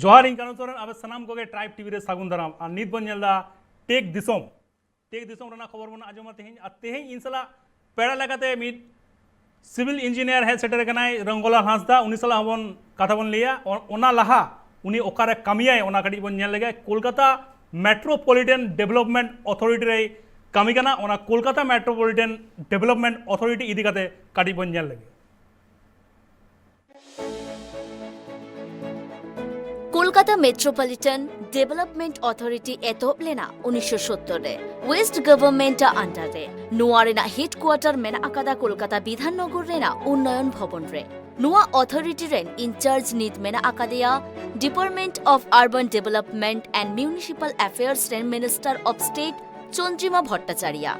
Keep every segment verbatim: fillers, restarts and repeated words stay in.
ᱡᱚᱦᱟᱨ, ᱤᱧ ᱠᱟᱱᱩ ᱥᱚᱨᱮᱱ᱾ ᱟᱵᱮ ᱥᱟᱱᱟᱢ ᱠᱚᱜᱮ ᱴᱨᱟᱭᱤᱵᱽ ᱴᱤᱵᱷᱤ ᱨᱮ ᱥᱟᱹᱜᱩᱱ ᱫᱟᱨᱟᱢ᱾ ᱟᱨ ᱱᱤᱛ ᱵᱚᱱ ᱧᱮᱞ ᱮᱫᱟ ᱴᱮᱠ ᱫᱤᱥᱚᱢ᱾ ᱴᱮᱠ ᱫᱤᱥᱚᱢ ᱨᱮᱱᱟᱜ ᱠᱷᱚᱵᱚᱨ ᱵᱚᱱ ᱟᱸᱡᱚᱢᱟ ᱛᱮᱦᱮᱧ᱾ ᱟᱨ ᱛᱮᱦᱮᱧ ᱤᱧ ᱥᱟᱞᱟᱜ ᱯᱮᱲᱟ ᱞᱮᱠᱟᱛᱮ ᱢᱤᱫ ᱥᱤᱵᱤᱞ ᱤᱧᱡᱤᱱᱤᱭᱟᱨ ᱦᱮᱡ ᱥᱮᱴᱮᱨ ᱟᱠᱟᱱᱟᱭ, ᱨᱚᱝᱜᱚᱞᱟᱞ ᱦᱟᱸᱥᱫᱟ᱾ ᱩᱱᱤ ᱥᱟᱞᱟᱜ ᱦᱚᱸᱵᱚᱱ ᱠᱟᱛᱷᱟ ᱵᱚᱱ ᱞᱟᱹᱭᱟ᱾ ᱚ-, ᱚᱱᱟ ᱞᱟᱦᱟ ᱩᱱᱤ ᱚᱠᱟᱨᱮ ᱠᱟᱹᱢᱤᱭᱟᱭ, ᱚᱱᱟ ᱠᱟᱹᱴᱤᱡ ᱵᱚᱱ ᱧᱮᱞ ᱞᱮᱜᱮ᱾ ᱠᱳᱞᱠᱟᱛᱟ ᱢᱮᱴᱨᱳᱯᱚᱞᱤᱴᱟᱱ ᱰᱮᱵᱷᱞᱚᱯᱢᱮᱱᱴ ᱚᱛᱷᱚᱨᱤᱴᱤ ᱨᱮᱭ ᱠᱟᱹᱢᱤ ᱠᱟᱱᱟ᱾ ᱚᱱᱟ ᱠᱳᱞᱠᱟᱛᱟ ᱢᱮᱴᱨᱳᱯᱚᱞᱤᱴᱟᱱ ᱰᱮᱵᱷᱞᱚᱯᱢᱮᱱᱴ ᱚᱛᱷᱚᱨᱤᱴᱤ ᱤᱫᱤ ᱠᱟᱛᱮ ᱠᱟᱹᱴᱤᱡ ᱵᱚᱱ ᱧᱮᱞ ᱞᱮᱜᱮ᱾ ᱠᱳᱞᱠᱟᱛᱟ ᱢᱮᱴᱨᱳᱯᱚᱞᱤᱴᱟᱱ ᱰᱮᱵᱷᱮᱞᱚᱯᱢᱮᱱᱴ ᱚᱛᱷᱚᱨᱤᱴᱤ ᱮᱛᱚᱦᱚᱵ ᱞᱮᱱᱟ ᱩᱱᱤᱥᱥᱚ ᱥᱚᱛᱛᱚᱨ ᱨᱮ ᱳᱭᱮᱥᱴ ᱜᱚᱵᱷᱚᱨᱱᱢᱮᱱᱴ ᱟᱜ under ᱨᱮ᱾ ᱱᱚᱣᱟ ᱨᱮᱱᱟᱜ ᱦᱮᱰᱠᱩᱣᱟᱴᱟᱨ ᱢᱮᱱᱟᱜ ᱟᱠᱟᱫᱟ ᱠᱳᱞᱠᱟᱛᱟ ᱵᱤᱫᱷᱟᱱ ᱱᱚᱜᱚᱨ ᱨᱮᱱᱟᱜ ᱩᱱᱱᱚᱭᱚᱱ ᱵᱷᱚᱵᱚᱱ ᱨᱮ᱾ ᱱᱚᱣᱟ ᱚᱛᱷᱚᱨᱤᱴᱤ ᱨᱮᱱ ᱤᱱᱪᱟᱨᱡᱽ ᱱᱤᱛ ᱢᱮᱱᱟᱜ ᱟᱠᱟᱫᱮᱭᱟ Department of Urban Development and Municipal Affairs ᱨᱮᱱ Minister of State Chandrima Bhattacharya.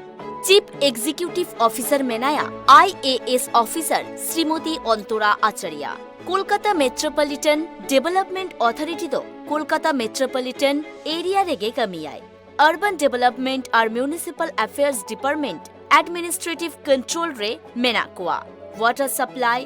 Chief executive officer ᱢᱮᱱᱟᱭᱟ I A S officer Shrimati Antara Acharya. Kolkata metropolitan development authority ᱫᱚ ᱠᱳᱞᱠᱟᱛᱟ ᱢᱮᱴᱨᱳᱯᱚᱞᱤᱴᱟᱱ ᱮᱨᱤᱭᱟ ᱨᱮᱜᱮ ᱠᱟᱹᱢᱤᱭᱟᱭ᱾ Urban Development ᱟᱨ Municipal Affairs Department administrative control ᱨᱮ ᱢᱮᱱᱟᱜ ᱠᱚᱣᱟ᱾ Water supply,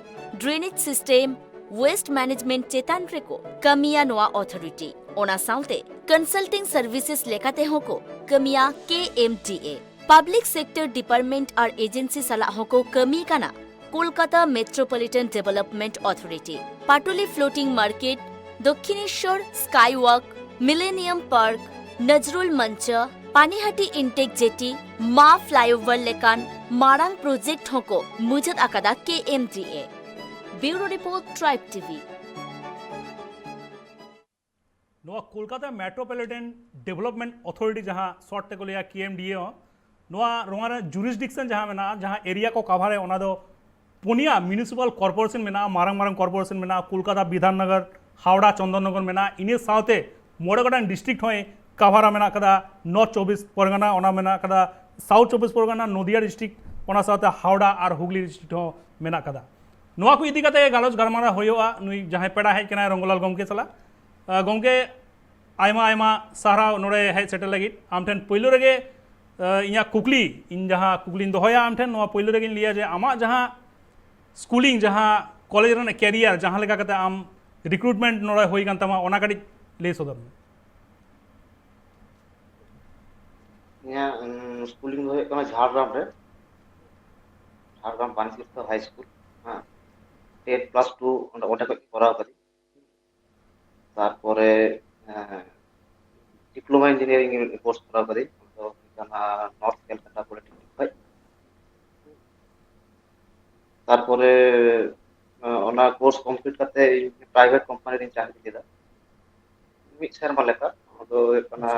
drainage system, waste management ᱪᱮᱛᱟᱱ ᱨᱮᱠᱚ ᱠᱟᱹᱢᱤᱭᱟ ᱱᱚᱣᱟ ᱚᱛᱷᱚᱨᱤᱴᱤ᱾ ᱚᱱᱟ ᱥᱟᱶᱛᱮ consulting services ᱞᱮᱠᱟᱛᱮ ᱦᱚᱸ ᱠᱚ ᱠᱟᱹᱢᱤᱭᱟ K M D A. Public sector department ᱟᱨ ᱮᱡᱮᱱᱥᱤ ᱥᱟᱞᱟᱜ ᱦᱚᱸᱠᱚ ᱠᱟᱹᱢᱤ ᱠᱟᱱᱟ Kolkata metropolitan development authority. Patuli floating market, Dakshineswar skywalk, millennium park, Nazrul Mancha, Panihati intake jetty, Maa flyover ᱞᱮᱠᱟᱱ ᱢᱟᱨᱟᱝ ᱯᱨᱚᱡᱮᱠᱴ ᱦᱚᱸᱠᱚ ᱢᱩᱪᱟᱹᱫ ᱟᱠᱟᱫᱟ K M D A. Bureau report, Tribe T V. ᱱᱚᱣᱟ ᱠᱳᱞᱠᱟᱛᱟ ᱢᱮᱴᱨᱳᱯᱚᱞᱤᱴᱟᱱ ᱰᱮᱵᱷᱮᱞᱚᱯᱢᱮᱱᱴ ᱚᱛᱷᱚᱨᱤᱴᱤ, ᱡᱟᱦᱟᱸ ᱥᱚᱨᱴ ᱛᱮᱠᱚ ᱞᱟᱹᱭᱟ ᱠᱮ ᱮᱢ ᱰᱤ ᱮ, ᱱᱚᱣᱟ, ᱱᱚᱣᱟ ᱨᱮ ᱡᱩᱨᱤᱥᱰᱤᱠᱥᱚᱱ ᱡᱟᱦᱟᱸ ᱢᱮᱱᱟᱜᱼᱟ, ᱡᱟᱦᱟᱸ ᱮᱨᱤᱭᱟ ᱠᱚ ᱠᱟᱵᱷᱟᱨ ᱟᱭ, ᱚᱱᱟ ᱫᱚ ᱯᱩᱱᱭᱟ ᱢᱤᱭᱩᱱᱤᱥᱤᱯᱟᱞ ᱠᱚᱨᱯᱳᱨᱮᱥᱚᱱ ᱢᱮᱱᱟᱜᱼᱟ, ᱢᱟᱨᱟᱝ ᱢᱟᱨᱟᱝ ᱠᱚᱨᱯᱳᱨᱮᱥᱚᱱ ᱢᱮᱱᱟᱜᱼᱟ, ᱠᱳᱞᱠᱟᱛᱟ, ᱵᱤᱫᱷᱟᱱᱱᱚᱜᱚᱨ, ᱦᱟᱣᱲᱟ, ᱪᱚᱱᱫᱚᱱᱱᱚᱜᱚᱨ ᱢᱮᱱᱟᱜᱼᱟ᱾ ᱤᱱᱟᱹ ᱥᱟᱶᱛᱮ ᱢᱚᱬᱮ ᱜᱚᱴᱟᱝ ᱰᱤᱥᱴᱨᱤᱠᱴ ᱦᱚᱸᱭ ᱠᱟᱵᱷᱟᱨᱟ᱾ ᱢᱮᱱᱟᱜ ᱠᱟᱫᱟ ᱱᱚᱨᱛᱷ ᱪᱚᱵᱵᱤᱥ ᱯᱚᱨᱜᱟᱱᱟ, ᱚᱱᱟ ᱢᱮᱱᱟᱜ ᱠᱟᱫᱟ ᱥᱟᱣᱩᱛᱷ ᱪᱚᱵᱵᱤᱥ ᱯᱚᱨᱜᱟᱱᱟ, ᱱᱚᱫᱤᱭᱟ ᱰᱤᱥᱴᱨᱤᱠᱴ, ᱚᱱᱟ ᱥᱟᱶᱛᱮ ᱦᱟᱣᱲᱟ ᱟᱨ ᱦᱩᱜᱽᱞᱤ ᱰᱤᱥᱴᱨᱤᱠᱴ ᱦᱚᱸ ᱢᱮᱱᱟᱜ ᱠᱟᱫᱟ᱾ ᱱᱚᱣᱟ ᱠᱚ ᱤᱫᱤ ᱠᱟᱛᱮ ᱜᱟᱞᱚᱪ ᱜᱟᱞᱢᱟᱨᱟᱣ ᱦᱩᱭᱩᱜᱼᱟ ᱱᱩᱭ ᱡᱟᱦᱟᱸᱭ ᱯᱮᱲᱟ ᱦᱮᱡ ᱠᱟᱱᱟᱭ ᱨᱚᱝᱜᱚᱞᱟᱞ ᱜᱚᱢᱠᱮ ᱥᱟᱞᱟᱜ᱾ ᱟᱸ, ᱜᱚᱢᱠᱮ, ᱟᱭᱢᱟ ᱟᱭᱢᱟ ᱥᱟᱨᱦᱟᱣ ᱱᱚᱰᱮ ᱦᱮᱡ ᱥᱮᱴᱮᱨ ᱞᱟᱹᱜᱤᱫ᱾ ᱟᱢ ᱴᱷᱮᱱ ᱯᱳᱭᱞᱳ ᱨᱮᱜᱮ, ᱟᱸ, ᱤᱧᱟᱹᱜ ᱠᱩᱠᱞᱤ, ᱤᱧ ᱡᱟᱦᱟᱸ ᱠᱩᱠᱞᱤᱧ ᱫᱚᱦᱚᱭᱟ ᱟᱢ ᱴᱷᱮᱱ, ᱱᱚᱣᱟ ᱯᱳᱭᱞᱳ ᱨᱮᱜᱮᱧ ᱞᱟᱹᱭᱟ ᱡᱮ ᱟᱢᱟᱜ ᱡᱟᱦᱟᱸ ᱥᱠᱩᱞᱤᱝ, ᱡᱟᱦᱟᱸ ᱠᱚᱞᱮᱡᱽ ᱨᱮᱱᱟᱜ ᱠᱮᱨᱤᱭᱟᱨ, ᱡᱟᱦᱟᱸ ᱞᱮᱠᱟ ᱠᱟᱛᱮ ᱟᱢ ᱨᱤᱠᱨᱩᱴᱢᱮᱱᱴ ᱱᱚᱰᱮ ᱦᱩᱭ ᱠᱟᱱ ᱛᱟᱢᱟ, ᱚᱱᱟ ᱠᱟᱹᱴᱤᱡ ᱞᱟᱹᱭ ᱥᱚᱫᱚᱨ ᱢᱮ᱾ ᱤᱧᱟᱹᱜ ᱥᱠᱩᱞᱤᱝ ᱫᱚ ᱦᱩᱭᱩᱜ ᱠᱟᱱᱟ ᱡᱷᱟᱲᱜᱨᱟᱢ ᱨᱮ, ᱡᱷᱟᱲᱜᱨᱟᱢ ᱵᱟᱱᱥᱤᱨᱛᱷᱚ ᱦᱟᱭ ᱥᱠᱩᱞ᱾ ᱦᱮᱸ, ᱴᱮᱱ ᱯᱞᱟᱥ ᱴᱩ ᱚᱸᱰᱮ ᱚᱸᱰᱮ ᱠᱷᱚᱱ ᱠᱚᱨᱟᱣ ᱠᱟᱫᱟᱹᱧ᱾ ᱛᱟᱨᱯᱚᱨᱮ ᱰᱤᱯᱞᱳᱢᱟ ᱤᱧᱡᱤᱱᱤᱭᱟᱨᱤᱝ ᱠᱳᱨᱥ ᱠᱚᱨᱟᱣ ᱠᱟᱫᱟᱹᱧ, ᱚᱱᱟ ᱫᱚ ᱦᱩᱭᱩᱜ ᱠᱟᱱᱟ ᱱᱚᱨᱛᱷ ᱠᱮᱞᱠᱟᱴᱟ ᱯᱚᱞᱤᱴᱮᱠᱱᱤᱠ ᱠᱷᱚᱱ᱾ ᱛᱟᱨᱯᱚᱨᱮ ᱚᱱᱟ ᱠᱳᱨᱥ ᱠᱚᱢᱯᱞᱤᱴ ᱠᱟᱛᱮ ᱤᱧ ᱯᱨᱟᱭᱵᱷᱮᱴ ᱠᱳᱢᱯᱟᱱᱤ ᱨᱤᱧ ᱪᱟᱠᱨᱤ ᱠᱮᱫᱟ ᱢᱤᱫ ᱥᱮᱨᱢᱟ ᱞᱮᱠᱟ᱾ ᱚᱱᱟ ᱫᱚ ᱦᱩᱭᱩᱜ ᱠᱟᱱᱟ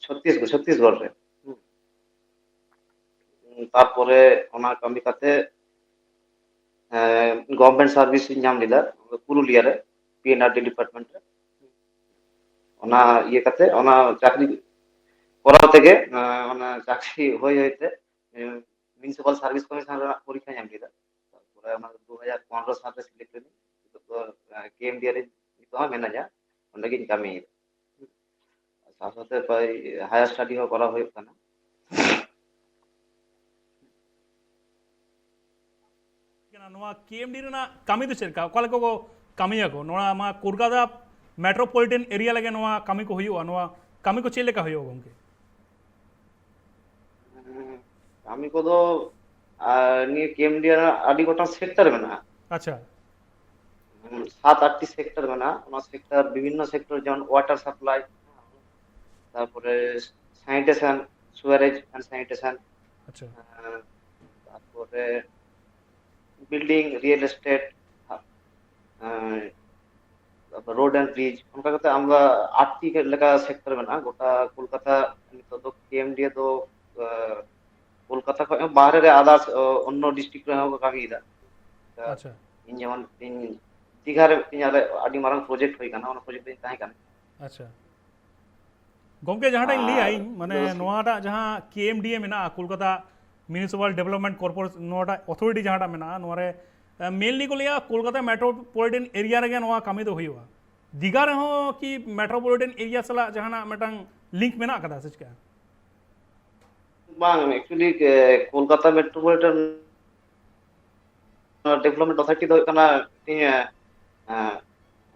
ᱪᱷᱚᱛᱛᱤᱥᱜᱚᱲ, ᱪᱷᱚᱛᱛᱤᱥᱜᱚᱲ ᱨᱮ᱾ ᱛᱟᱨᱯᱚᱨᱮ ᱚᱱᱟ ᱠᱟᱹᱢᱤ ᱠᱟᱛᱮ ᱜᱚᱵᱷᱚᱨᱱᱢᱮᱱᱴ ᱥᱟᱨᱵᱷᱤᱥ ᱤᱧ ᱧᱟᱢ ᱞᱮᱫᱟ ᱯᱩᱨᱩᱞᱤᱭᱟ ᱨᱮ, ᱯᱤ ᱮᱱ ᱟᱨ ᱰᱤ ᱰᱤᱯᱟᱨᱴᱢᱮᱱᱴ ᱨᱮ᱾ ᱚᱱᱟ ᱤᱭᱟᱹ ᱠᱟᱛᱮ, ᱚᱱᱟ ᱪᱟᱹᱠᱨᱤ ᱠᱚᱨᱟᱣ ᱛᱮᱜᱮ, ᱚᱱᱟ ᱪᱟᱹᱠᱨᱤ ᱦᱩᱭ ᱦᱩᱭ ᱛᱮ ᱢᱤᱭᱩᱱᱤᱥᱤᱯᱟᱞ ᱥᱟᱨᱵᱷᱤᱥ ᱠᱚᱢᱤᱥᱚᱱ ᱨᱮᱱᱟᱜ ᱯᱚᱨᱤᱠᱠᱷᱟᱧ ᱮᱢ ᱠᱮᱫᱟ᱾ ᱛᱟᱨᱯᱚᱨᱮ ᱚᱱᱟ ᱫᱩ ᱦᱟᱡᱟᱨ ᱯᱚᱱᱨᱚ ᱥᱟᱞ ᱨᱮ ᱥᱤᱞᱮᱠᱴ ᱞᱮᱱᱟᱹᱧ᱾ ᱱᱤᱛᱚᱜ ᱫᱚ ᱠᱮ ᱮᱢ ᱰᱤ ᱮ ᱨᱮ ᱱᱤᱛᱚᱜ ᱦᱚᱸ ᱢᱮᱱᱟᱧᱟ, ᱚᱸᱰᱮ ᱜᱤᱧ ᱠᱟᱹᱢᱤᱭᱮᱫᱟ᱾ ᱥᱟᱶ ᱥᱟᱶᱛᱮ ᱯᱨᱟᱭ ᱦᱟᱭᱟᱨ ᱥᱴᱟᱰᱤ ᱦᱚᱸ ᱠᱚᱨᱟᱣ ᱦᱩᱭᱩᱜ ᱠᱟᱱᱟ᱾ ᱱᱚᱣᱟ ᱠᱮ ᱮᱢ ᱰᱤ ᱨᱮᱱᱟᱜ ᱠᱟᱹᱢᱤ ᱫᱚ ᱪᱮᱫ ᱞᱮᱠᱟ? ᱚᱠᱟ ᱞᱮᱠᱟ ᱠᱚ ᱠᱟᱹᱢᱤᱭᱟᱠᱚ? ᱱᱚᱣᱟ ᱢᱟ ᱠᱳᱞᱠᱟᱛᱟ ᱢᱮᱴᱨᱳᱯᱚᱞᱤᱴᱟᱱ ᱮᱨᱤᱭᱟ ᱞᱟᱹᱜᱤᱫ ᱱᱚᱣᱟ ᱠᱟᱹᱢᱤ ᱠᱚ ᱦᱩᱭᱩᱜᱼᱟ᱾ ᱱᱚᱣᱟ ᱠᱟᱹᱢᱤ ᱠᱚ ᱪᱮᱫ ᱞᱮᱠᱟ ᱦᱩᱭᱩᱜᱼᱟ ᱜᱚᱢᱠᱮ? ᱠᱟᱹᱢᱤ ᱠᱚᱫᱚ ᱟᱨ ᱱᱤᱭᱟᱹ ᱠᱮ ᱮᱢ ᱰᱤ ᱨᱮᱱᱟᱜ ᱟᱹᱰᱤ ᱜᱚᱴᱟᱝ ᱥᱮᱠᱴᱚᱨ ᱢᱮᱱᱟᱜᱼᱟ᱾ ᱟᱪᱪᱷᱟ᱾ ᱦᱩᱸ, ᱥᱟᱛ ᱟᱴᱴᱤ ᱥᱮᱠᱴᱚᱨ ᱢᱮᱱᱟᱜᱼᱟ᱾ ᱚᱱᱟ ᱥᱮᱠᱴᱚᱨ, ᱵᱤᱵᱷᱤᱱᱱᱚ ᱥᱮᱠᱴᱚᱨ, ᱡᱮᱢᱚᱱ ᱣᱟᱴᱟᱨ ᱥᱟᱯᱞᱟᱭ, ᱛᱟᱨᱯᱚᱨᱮ ᱥᱮᱱᱤᱴᱮᱥᱚᱱ, ᱥᱩᱣᱟᱨᱮᱡᱽ ᱮᱱᱰ ᱥᱮᱱᱤᱴᱮᱥᱚᱱ, ᱟᱪᱪᱷᱟ᱾ ᱛᱟᱨᱯᱚᱨᱮ building, real estate, road and bridge, ᱚᱱᱠᱟ ᱠᱟᱛᱮ ᱟᱢᱫᱟ ᱟᱴᱴᱤ ᱞᱮᱠᱟ ᱥᱮᱠᱴᱚᱨ ᱢᱮᱱᱟᱜᱼᱟ ᱜᱚᱴᱟ ᱠᱳᱞᱠᱟᱛᱟ᱾ ᱱᱤᱛᱚᱜ ᱫᱚ ᱠᱮ ᱮᱢ ᱰᱤ ᱮ ᱫᱚ ᱠᱳᱞᱠᱟᱛᱟ ᱠᱷᱚᱱ ᱦᱚᱸ ᱵᱟᱦᱨᱮ ᱨᱮ, ᱟᱫᱟᱨᱥ ᱚᱱᱱᱚ ᱰᱤᱥᱴᱨᱤᱠᱴ ᱨᱮᱦᱚᱸ ᱠᱚ ᱠᱟᱹᱢᱤᱭᱮᱫᱟ᱾ ᱟᱪᱪᱷᱟ᱾ ᱤᱧ ᱡᱮᱢᱚᱱ ᱤᱧ ᱫᱤᱜᱷᱟ ᱨᱮ ᱢᱤᱫᱴᱤᱧ ᱟᱞᱮ ᱟᱹᱰᱤ ᱢᱟᱨᱟᱝ ᱯᱨᱚᱡᱮᱠᱴ ᱦᱩᱭ ᱠᱟᱱᱟ, ᱚᱱᱟ ᱯᱨᱚᱡᱮᱠᱴ ᱨᱮᱧ ᱛᱟᱦᱮᱸ ᱠᱟᱱᱟ᱾ ᱟᱪᱪᱷᱟ ᱜᱚᱢᱠᱮ, ᱡᱟᱦᱟᱸᱴᱟᱜ ᱤᱧ ᱞᱟᱹᱭᱟ ᱟᱨ ᱤᱧ, ᱢᱟᱱᱮ ᱱᱚᱣᱟ ᱱᱚᱣᱟᱴᱟᱜ ᱡᱟᱦᱟᱸ ᱠᱮ ᱮᱢ ᱰᱤ ᱮ ᱢᱮᱱᱟᱜᱼᱟ, ᱠᱳᱞᱠᱟᱛᱟ ᱢᱤᱭᱩᱱᱤᱥᱤᱯᱟᱞ ᱰᱮᱵᱷᱞᱚᱯᱢᱮᱱᱴ ᱠᱚᱨᱯᱳᱨᱮᱥᱚᱱ, ᱱᱚᱣᱟᱴᱟᱜ ᱚᱛᱷᱚᱨᱤᱴᱤ ᱡᱟᱦᱟᱸᱴᱟᱜ ᱢᱮᱱᱟᱜᱼᱟ, ᱱᱚᱣᱟ ᱨᱮ ᱢᱮᱱᱞᱤ ᱠᱚ ᱞᱟᱹᱭᱟ ᱠᱳᱞᱠᱟᱛᱟ ᱢᱮᱴᱨᱳᱯᱚᱞᱤᱴᱟᱱ ᱮᱨᱤᱭᱟ ᱨᱮᱜᱮ ᱱᱚᱣᱟ ᱠᱟᱹᱢᱤ ᱫᱚ ᱦᱩᱭᱩᱜᱼᱟ᱾ ᱫᱤᱜᱷᱟ ᱨᱮᱦᱚᱸ ᱠᱤ ᱢᱮᱴᱨᱳᱯᱚᱞᱤᱴᱟᱱ ᱮᱨᱤᱭᱟ ᱥᱟᱞᱟᱜ ᱡᱟᱦᱟᱱᱟᱜ ᱢᱤᱫᱴᱟᱝ ᱞᱤᱝᱠ ᱢᱮᱱᱟᱜ ᱟᱠᱟᱫᱟ ᱥᱮ ᱪᱮᱠᱟ? ᱵᱟᱝ, ᱮᱠᱪᱩᱭᱮᱞᱤ ᱠᱳᱞᱠᱟᱛᱟ ᱢᱮᱴᱨᱳᱯᱚᱞᱤᱴᱟᱱ ᱰᱮᱵᱷᱞᱚᱯᱢᱮᱱᱴ ᱚᱛᱷᱚᱨᱤᱴᱤ ᱫᱚ ᱦᱩᱭᱩᱜ ᱠᱟᱱᱟ ᱢᱤᱫᱴᱤᱧ ᱮᱸ,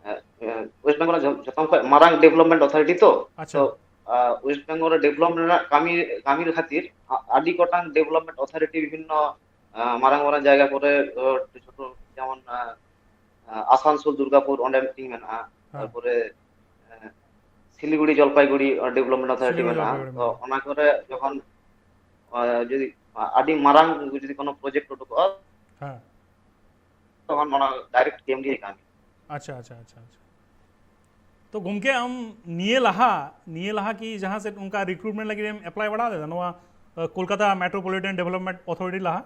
ᱮᱸ, ᱮᱸ, ᱳᱭᱮᱥᱴ ᱵᱮᱝᱜᱚᱞ ᱨᱮ ᱡᱷᱚ-, ᱡᱷᱚᱛᱚ ᱠᱷᱚᱱ ᱢᱟᱨᱟᱝ ᱰᱮᱵᱷᱞᱚᱯᱢᱮᱱᱴ ᱚᱛᱷᱚᱨᱤᱴᱤ ᱛᱚ᱾ ᱟᱪᱪᱷᱟ᱾ ᱛᱚ, ᱟᱸ, ᱳᱭᱮᱥᱴ ᱵᱮᱝᱜᱚᱞ ᱨᱮ ᱰᱮᱵᱷᱞᱚᱯᱢᱮᱱᱴ ᱨᱮᱱᱟᱜ ᱠᱟᱹᱢᱤ, ᱠᱟᱹᱢᱤ ᱠᱷᱟᱹᱛᱤᱨ ᱟ-, ᱟᱹᱰᱤ ᱜᱚᱴᱟᱝ ᱰᱮᱵᱷᱞᱚᱯᱢᱮᱱᱴ ᱚᱛᱷᱚᱨᱤᱴᱤ ᱵᱤᱵᱷᱤᱱᱱᱚ, ᱟᱸ, ᱢᱟᱨᱟᱝ ᱢᱟᱨᱟᱝ ᱡᱟᱭᱜᱟ ᱠᱚᱨᱮ, ᱚ, ᱪᱷᱳᱴᱳ ᱡᱮᱢᱚᱱ, ᱟᱸ, ᱟᱸ, ᱟᱥᱟᱱᱥᱳᱞ ᱫᱩᱨᱜᱟᱯᱩᱨ ᱚᱸᱰᱮ ᱢᱤᱫᱴᱤᱝ ᱢᱮᱱᱟᱜᱼᱟ᱾ ᱦᱮᱸ᱾ ᱛᱟᱨᱯᱚᱨᱮ, ᱮᱸ, ᱥᱤᱞᱤᱜᱩᱲᱤ ᱡᱚᱞᱯᱟᱭᱜᱩᱲᱤ ᱰᱮᱵᱷᱞᱚᱯᱢᱮᱱᱴ ᱚᱛᱷᱚᱨᱤᱴᱤ ᱥᱤᱞᱤᱜᱩᱲᱤ ᱢᱮᱱᱟᱜᱼᱟ᱾ ᱡᱚᱞᱯᱟᱭᱜᱩᱲᱤ ᱛᱚ, ᱢᱮᱱᱟᱜᱼᱟ᱾ ᱚᱱᱟ ᱠᱚᱨᱮ ᱡᱚᱠᱷᱚᱱ, ᱟᱸ, ᱡᱩᱫᱤ ᱟᱹᱰᱤ ᱢᱟᱨᱟᱝ ᱡᱩᱫᱤ ᱠᱳᱱᱳ ᱯᱨᱚᱡᱮᱠᱴ ᱩᱰᱩᱠᱚᱜᱼᱟ, ᱦᱮᱸ᱾ ᱛᱚᱠᱷᱚᱱ ᱚᱱᱟ ᱰᱟᱭᱨᱮᱠᱴ ᱠᱮᱢ ᱜᱮ ᱠᱟᱹᱢᱤ᱾ ᱟᱪᱪᱷᱟ, ᱟᱪᱪᱷᱟ, ᱟᱪᱪᱷᱟ, ᱟᱪᱪᱷᱟ᱾ ᱛᱚ ᱜᱚᱢᱠᱮ, ᱟᱢ ᱱᱤᱭᱟᱹ ᱞᱟᱦᱟ, ᱱᱤᱭᱟᱹ ᱞᱟᱦᱟ ᱠᱤ ᱡᱟᱦᱟᱸ ᱥᱮᱫ ᱚᱱᱠᱟ ᱨᱤᱠᱨᱩᱴᱢᱮᱱᱴ ᱞᱟᱹᱜᱤᱫ ᱮᱢ ᱮᱯᱞᱟᱭ ᱵᱟᱲᱟ ᱞᱮᱫᱟ ᱱᱚᱣᱟ, ᱟᱸ, ᱠᱳᱞᱠᱟᱛᱟ ᱢᱮᱴᱨᱳᱯᱚᱞᱤᱴᱟᱱ ᱰᱮᱵᱷᱞᱚᱯᱢᱮᱱᱴ ᱚᱛᱷᱚᱨᱤᱴᱤ ᱞᱟᱦᱟ?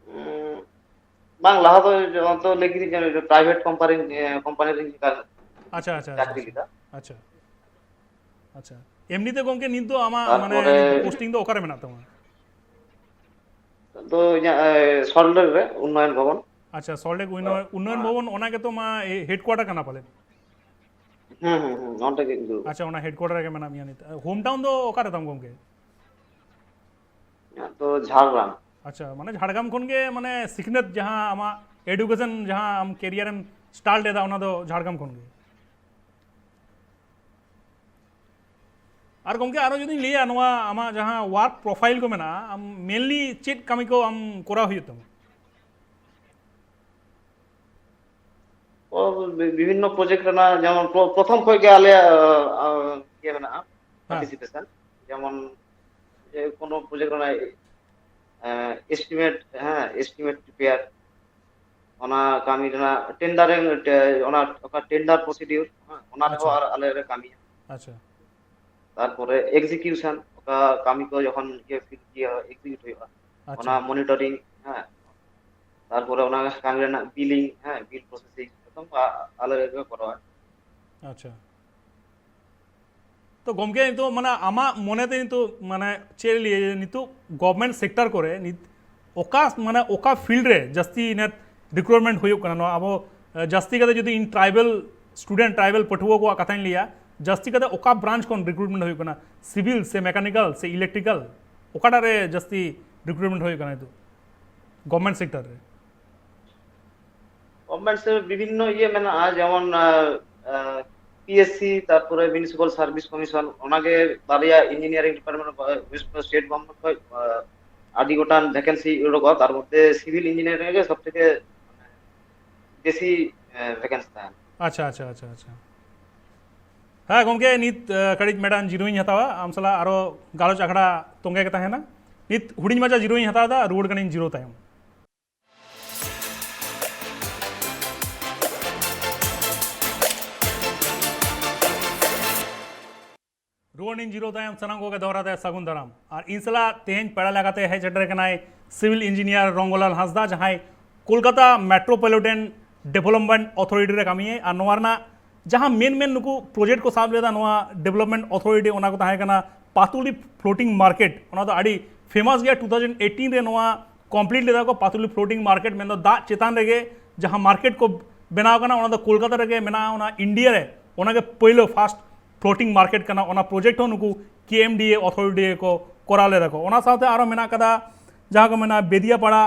ᱩᱸ, ᱵᱟᱝ, ᱞᱟᱦᱟ ᱫᱚ ᱡᱚ-, ᱚᱱᱛᱮ ᱞᱟᱹᱭ ᱠᱤᱫᱟᱹᱧ ᱡᱮ, ᱯᱨᱟᱭᱵᱷᱮᱴ ᱠᱳᱢᱯᱟᱱᱤ, ᱮ, ᱠᱳᱢᱯᱟᱱᱤ ᱨᱤᱧ ᱠᱟ-, ᱟᱪᱪᱷᱟ, ᱟᱪᱪᱷᱟ, ᱟᱪᱪᱷᱟ, ᱪᱟᱠᱨᱤ ᱟᱪᱪᱷᱟ, ᱞᱮᱫᱟ᱾ ᱟᱪᱪᱷᱟ᱾ ᱟᱪᱪᱷᱟ, ᱮᱢᱱᱤ ᱛᱮ ᱜᱚᱢᱠᱮ ᱱᱤᱛ ᱫᱚ ᱟᱢᱟᱜ ᱢᱟᱱᱮ ᱛᱟᱨᱯᱚᱨᱮ ᱯᱳᱥᱴᱤᱝ ᱫᱚ ᱚᱠᱟᱨᱮ ᱢᱮᱱᱟᱜ ᱛᱟᱢᱟ? ᱫᱚ ᱤᱧᱟᱹᱜ, ᱮ, ᱥᱚᱞᱴ ᱞᱮᱠ ᱨᱮ ᱩᱱᱱᱚᱭᱚᱱ ᱵᱷᱚᱵᱚᱱ᱾ ᱟᱪᱪᱷᱟ, ᱥᱚᱞᱴ ᱞᱮᱠ ᱩᱱᱱᱚᱭᱚᱱ, ᱩᱱᱱᱚᱭᱚᱱ ᱵᱷᱚᱵᱚᱱ, ᱚᱱᱟ ᱜᱮᱛᱚ ᱢᱟ ᱦᱮᱰᱠᱩᱣᱟᱴᱟᱨ ᱠᱟᱱᱟ ᱯᱟᱞᱮ? ᱦᱩᱸ, ᱦᱩᱸ, ᱦᱩᱸ, ᱚᱸᱰᱮ ᱜᱮ ᱤᱧ ᱫᱚ᱾ ᱟᱪᱪᱷᱟ, ᱚᱱᱟ ᱦᱮᱰᱠᱩᱣᱟᱴᱟᱨ ᱨᱮᱜᱮ ᱢᱮᱱᱟᱜ ᱢᱮᱭᱟ ᱱᱤᱛ᱾ ᱦᱳᱢ ᱴᱟᱣᱩᱱ ᱫᱚ ᱚᱠᱟᱨᱮ ᱛᱟᱢ ᱜᱚᱢᱠᱮ? ᱤᱧᱟᱹᱜ ᱫᱚ ᱡᱷᱟᱲᱜᱨᱟᱢ᱾ ᱟᱪᱪᱷᱟ, ᱢᱟᱱᱮ ᱡᱷᱟᱲᱜᱨᱟᱢ ᱠᱷᱚᱱ ᱜᱮ, ᱢᱟᱱᱮ ᱥᱤᱠᱷᱱᱟᱹᱛ ᱡᱟᱦᱟᱸ ᱟᱢᱟᱜ ᱮᱰᱩᱠᱮᱥᱚᱱ, ᱡᱟᱦᱟᱸ ᱟᱢ ᱠᱮᱨᱤᱭᱟᱨ ᱮᱢ ᱥᱴᱟᱨᱴ ᱞᱮᱫᱟ, ᱚᱱᱟ ᱫᱚ ᱡᱷᱟᱲᱜᱨᱟᱢ ᱠᱷᱚᱱ ᱜᱮ? ᱟᱨ ᱜᱚᱢᱠᱮ, ᱟᱨᱚ ᱡᱩᱫᱤᱧ ᱞᱟᱹᱭᱟ, ᱱᱚᱣᱟ ᱟᱢᱟᱜ ᱡᱟᱦᱟᱸ ᱣᱟᱨᱠ ᱯᱨᱚᱯᱷᱟᱭᱤᱞ ᱠᱚ ᱢᱮᱱᱟᱜᱼᱟ, ᱟᱢ ᱢᱮᱱᱞᱤ ᱪᱮᱫ ᱠᱟᱹᱢᱤ ᱠᱚ ᱟᱢ ᱠᱚᱨᱟᱣ ᱦᱩᱭᱩᱜ ᱛᱟᱢᱟ? ᱚ, ᱵᱤ-, ᱵᱤᱵᱷᱤᱱᱱᱚ ᱯᱨᱚᱡᱮᱠᱴ ᱨᱮᱱᱟᱜ, ᱡᱮᱢᱚᱱ ᱯᱨᱚ-, ᱯᱨᱚᱛᱷᱚᱢ ᱠᱷᱚᱱ ᱜᱮ ᱟᱞᱮᱭᱟᱜ, ᱟ, ᱟ, ᱤᱭᱟᱹ ᱢᱮᱱᱟᱜᱼᱟ, ᱦᱮᱸ᱾ ᱯᱟᱨᱴᱤᱥᱤᱯᱮᱥᱚᱱ᱾ ᱡᱮᱢᱚᱱ ᱡᱮ ᱠᱳᱱᱳ ᱯᱨᱚᱡᱮᱠᱴ ᱨᱮᱱᱟᱜ, ᱮ, ᱮᱥᱴᱤᱢᱮᱴ, ᱦᱮᱸ, ᱮᱥᱴᱤᱢᱮᱴ ᱯᱨᱤᱯᱮᱭᱟᱨ, ᱚᱱᱟ ᱠᱟᱹᱢᱤ ᱨᱮᱱᱟᱜ ᱴᱮᱱᱰᱟᱨᱤᱝ, ᱴᱮ-, ᱚᱱᱟ ᱚᱠᱟ ᱴᱮᱱᱰᱟᱨ ᱯᱨᱚᱥᱤᱰᱤᱭᱩᱨ, ᱦᱮᱸ, ᱚᱱᱟ ᱨᱮᱦᱚᱸ ᱟᱪᱪᱷᱟ᱾ ᱟᱨ ᱟᱞᱮ ᱞᱮ ᱠᱟᱹᱢᱤᱭᱟ᱾ ᱟᱪᱪᱷᱟ᱾ ᱛᱟᱨᱯᱚᱨᱮ ᱮᱠᱡᱤᱠᱤᱭᱩᱥᱚᱱ, ᱚᱠᱟ ᱠᱟᱹᱢᱤ ᱠᱚ ᱡᱚᱠᱷᱚᱱ ᱤᱭᱟᱹ ᱯᱷᱤᱞ ᱤᱭᱟᱹ ᱮᱠᱡᱤᱠᱤᱭᱩᱴ ᱦᱩᱭᱩᱜᱼᱟ, ᱟᱪᱪᱷᱟ᱾ ᱚᱱᱟ ᱢᱚᱱᱤᱴᱚᱨᱤᱝ, ᱦᱮᱸ, ᱛᱟᱨᱯᱚᱨᱮ ᱚᱱᱟ ᱠᱟᱹᱢᱤ ᱨᱮᱱᱟᱜ ᱵᱤᱞᱤᱝ, ᱦᱮᱸ, ᱵᱤᱞ ᱯᱨᱚᱥᱮᱥᱤᱝ, ᱡᱚᱛᱚ ᱟ-, ᱟᱞᱮ ᱜᱮᱞᱮ ᱠᱚᱨᱟᱣᱟ᱾ ᱟᱪᱪᱷᱟ᱾ ᱛᱚ ᱜᱚᱢᱠᱮ, ᱱᱤᱛᱚᱜ ᱢᱟᱱᱮ ᱟᱢᱟᱜ ᱢᱚᱱᱮᱛᱮ ᱱᱤᱛᱚᱜ ᱢᱟᱱᱮ ᱪᱮᱫ ᱮ ᱞᱟᱹᱭᱟ ᱡᱮ ᱱᱤᱛᱚᱜ ᱜᱚᱵᱷᱢᱮᱱᱴ ᱥᱮᱠᱴᱟᱨ ᱠᱚᱨᱮ ᱱᱤᱛ ᱚᱠᱟ ᱢᱟᱱᱮ ᱚᱠᱟ ᱯᱷᱤᱞᱰ ᱨᱮ ᱡᱟᱹᱥᱛᱤ ᱱᱮᱛ ᱨᱤᱠᱨᱩᱴᱢᱮᱱᱴ ᱦᱩᱭᱩᱜ ᱠᱟᱱᱟ? ᱱᱚᱣᱟ ᱟᱵᱚ, ᱮ, ᱡᱟᱹᱥᱛᱤ ᱠᱟᱛᱮ ᱡᱩᱫᱤ ᱤᱧ ᱴᱨᱟᱭᱵᱮᱞ ᱥᱴᱩᱰᱮᱱᱴ, ᱴᱨᱟᱭᱵᱮᱞ ᱯᱟᱹᱴᱷᱩᱣᱟᱹ ᱠᱚᱣᱟᱜ ᱠᱟᱛᱷᱟᱧ ᱞᱟᱹᱭᱟ, ᱡᱟᱹᱥᱛᱤ ᱠᱟᱛᱮ ᱚᱠᱟ ᱵᱨᱟᱧᱪ ᱠᱷᱚᱱ ᱨᱤᱠᱨᱩᱴᱢᱮᱱᱴ ᱦᱩᱭᱩᱜ ᱠᱟᱱᱟ? ᱥᱤᱵᱤᱞ ᱥᱮ ᱢᱮᱠᱟᱱᱤᱠᱟᱞ ᱥᱮ ᱤᱞᱮᱠᱴᱨᱤᱠᱟᱞ, ᱚᱠᱟᱴᱟᱜ ᱨᱮ ᱡᱟᱹᱥᱛᱤ ᱨᱤᱠᱨᱩᱴᱢᱮᱱᱴ ᱦᱩᱭᱩᱜ ᱠᱟᱱᱟ ᱱᱤᱛᱚᱜ ᱜᱚᱵᱷᱢᱮᱱᱴ ᱥᱮᱠᱴᱟᱨ ᱨᱮ? ᱜᱚᱵᱷᱚᱨᱱᱢᱮᱱᱴ ᱥᱮ ᱵᱤᱵᱷᱤᱱᱱᱚ ᱤᱭᱟᱹ ᱢᱮᱱᱟᱜᱼᱟ, ᱡᱮᱢᱚᱱ ᱯᱤᱮᱥᱥᱤ, ᱛᱟᱨᱯᱚᱨᱮ ᱢᱤᱭᱩᱱᱤᱥᱤᱯᱟᱞ ᱥᱟᱨᱵᱷᱤᱥ ᱠᱚᱢᱤᱥᱚᱱ, ᱚᱱᱟᱜᱮ ᱵᱟᱨᱭᱟ ᱤᱧᱡᱤᱱᱤᱭᱟᱨᱤᱝ ᱰᱤᱯᱟᱨᱴᱢᱮᱱᱴ ᱥᱴᱮᱴ ᱜᱚᱵᱷᱚᱨᱱᱢᱮᱱᱴ ᱠᱷᱚᱱ ᱟᱹᱰᱤ ᱜᱚᱴᱟᱝ ᱵᱷᱮᱠᱮᱱᱥᱤ ᱩᱰᱩᱠᱚᱜᱼᱟ, ᱛᱟᱨ ᱢᱚᱫᱽᱫᱷᱮ ᱥᱤᱵᱷᱤᱞ ᱤᱧᱡᱤᱱᱤᱭᱟᱨᱤᱝ ᱨᱮᱜᱮ ᱥᱚᱵ ᱛᱷᱮᱠᱮ ᱵᱮᱥᱤ ᱵᱷᱮᱠᱮᱱᱥᱤ ᱛᱟᱦᱮᱱᱟ᱾ ᱟᱪᱪᱷᱟ ᱟᱪᱪᱷᱟ ᱟᱪᱪᱷᱟ ᱟᱪᱪᱷᱟ᱾ ᱦᱮᱸ ᱜᱚᱢᱠᱮ, ᱱᱤᱛ ᱠᱟᱹᱴᱤᱡ ᱢᱤᱫᱴᱟᱝ ᱡᱤᱨᱟᱹᱣ ᱤᱧ ᱦᱟᱛᱟᱣᱟ, ᱟᱢ ᱥᱟᱞᱟᱜ ᱟᱨᱚ ᱜᱟᱞᱚᱪ ᱟᱠᱷᱲᱟ ᱛᱚᱸᱜᱮ ᱜᱮ ᱛᱟᱦᱮᱱᱟ᱾ ᱱᱤᱛ ᱦᱩᱰᱤᱧ ᱢᱟᱪᱷᱟ ᱡᱤᱨᱟᱹᱣ ᱤᱧ ᱦᱟᱛᱟᱣ ᱮᱫᱟ, ᱨᱩᱣᱟᱹᱲ ᱠᱟᱹᱱᱟᱹᱧ ᱡᱤᱨᱟᱹᱣ ᱛᱟᱭᱚᱢ᱾ ᱨᱩᱣᱟᱹᱲ ᱤᱧ ᱡᱤᱨᱟᱹᱣ ᱛᱟᱭᱚᱢ ᱥᱟᱱᱟᱢ ᱠᱚᱜᱮ ᱫᱚᱦᱲᱟ ᱛᱮ ᱥᱟᱹᱜᱩᱱ ᱫᱟᱨᱟᱢ᱾ ᱟᱨ ᱤᱧ ᱥᱟᱞᱟᱜ ᱛᱮᱦᱮᱧ ᱯᱮᱲᱟ ᱞᱮᱠᱟᱛᱮ ᱦᱮᱡ ᱥᱮᱴᱮᱨ ᱟᱠᱟᱱᱟᱭ ᱥᱤᱵᱷᱤᱞ ᱤᱧᱡᱤᱱᱤᱭᱟᱨ ᱨᱚᱝᱜᱚᱞᱟᱞ ᱦᱟᱸᱥᱫᱟ, ᱡᱟᱦᱟᱸᱭ ᱠᱳᱞᱠᱟᱛᱟ ᱢᱮᱴᱨᱳᱯᱚᱞᱤᱴᱟᱱ ᱰᱮᱵᱷᱞᱚᱯᱢᱮᱱᱴ ᱚᱛᱷᱚᱨᱤᱴᱤ ᱨᱮ ᱠᱟᱹᱢᱤᱭᱟᱭ᱾ ᱟᱨ ᱱᱚᱣᱟ ᱨᱮᱱᱟᱜ ᱡᱟᱦᱟᱸ ᱢᱮᱱ ᱢᱮᱱ ᱱᱩᱠᱩ ᱯᱨᱚᱡᱮᱠᱴ ᱠᱚ ᱥᱟᱵ ᱞᱮᱫᱟ ᱱᱚᱣᱟ ᱰᱮᱵᱷᱞᱚᱯᱢᱮᱱᱴ ᱚᱛᱷᱚᱨᱤᱴᱤ, ᱚᱱᱟ ᱠᱚ ᱛᱟᱦᱮᱸ ᱠᱟᱱᱟ ᱯᱟᱛᱩᱞᱤ ᱯᱷᱞᱳᱴᱤᱝ ᱢᱟᱨᱠᱮᱴ᱾ ᱚᱱᱟ ᱫᱚ ᱟᱹᱰᱤ ᱯᱷᱮᱢᱟᱥ ᱜᱮᱭᱟ᱾ ᱴᱩ ᱛᱷᱟᱣᱡᱮᱱᱰ ᱮᱭᱤᱴᱤᱱ ᱨᱮ ᱱᱚᱣᱟ ᱠᱚᱢᱯᱞᱤᱴ ᱞᱮᱫᱟ ᱠᱚ ᱯᱟᱛᱩᱞᱤ ᱯᱷᱞᱳᱴᱤᱝ ᱢᱟᱨᱠᱮᱴ, ᱢᱮᱱᱫᱚ ᱫᱟᱜ ᱪᱮᱛᱟᱱ ᱨᱮᱜᱮ ᱡᱟᱦᱟᱸ ᱢᱟᱨᱠᱮᱴ ᱠᱚ ᱵᱮᱱᱟᱣ ᱠᱟᱱᱟ, ᱚᱱᱟ ᱫᱚ ᱠᱳᱞᱠᱟᱛᱟ ᱨᱮᱜᱮ ᱢᱮᱱᱟᱜᱼᱟ, ᱚᱱᱟ ᱤᱱᱰᱤᱭᱟ ᱨᱮ ᱚᱱᱟᱜᱮ ᱯᱳᱭᱞᱳ ᱯᱷᱟᱥᱴ ᱯᱷᱞᱳᱴᱤᱝ ᱢᱟᱨᱠᱮᱴ ᱠᱟᱱᱟ᱾ ᱚᱱᱟ ᱯᱨᱚᱡᱮᱠᱴ ᱦᱚᱸ ᱱᱩᱠᱩ ᱠᱮ ᱮᱢ ᱰᱤ ᱮ ᱚᱛᱷᱚᱨᱤᱴᱤ ᱜᱮᱠᱚ ᱠᱚᱨᱟᱣ ᱞᱮᱫᱟ ᱠᱚ᱾ ᱚᱱᱟ ᱥᱟᱶᱛᱮ ᱟᱨᱚ ᱢᱮᱱᱟᱜ ᱠᱟᱫᱟ ᱡᱟᱦᱟᱸ ᱠᱚ ᱢᱮᱱᱟ ᱵᱮᱫᱤᱭᱟᱯᱟᱲᱟ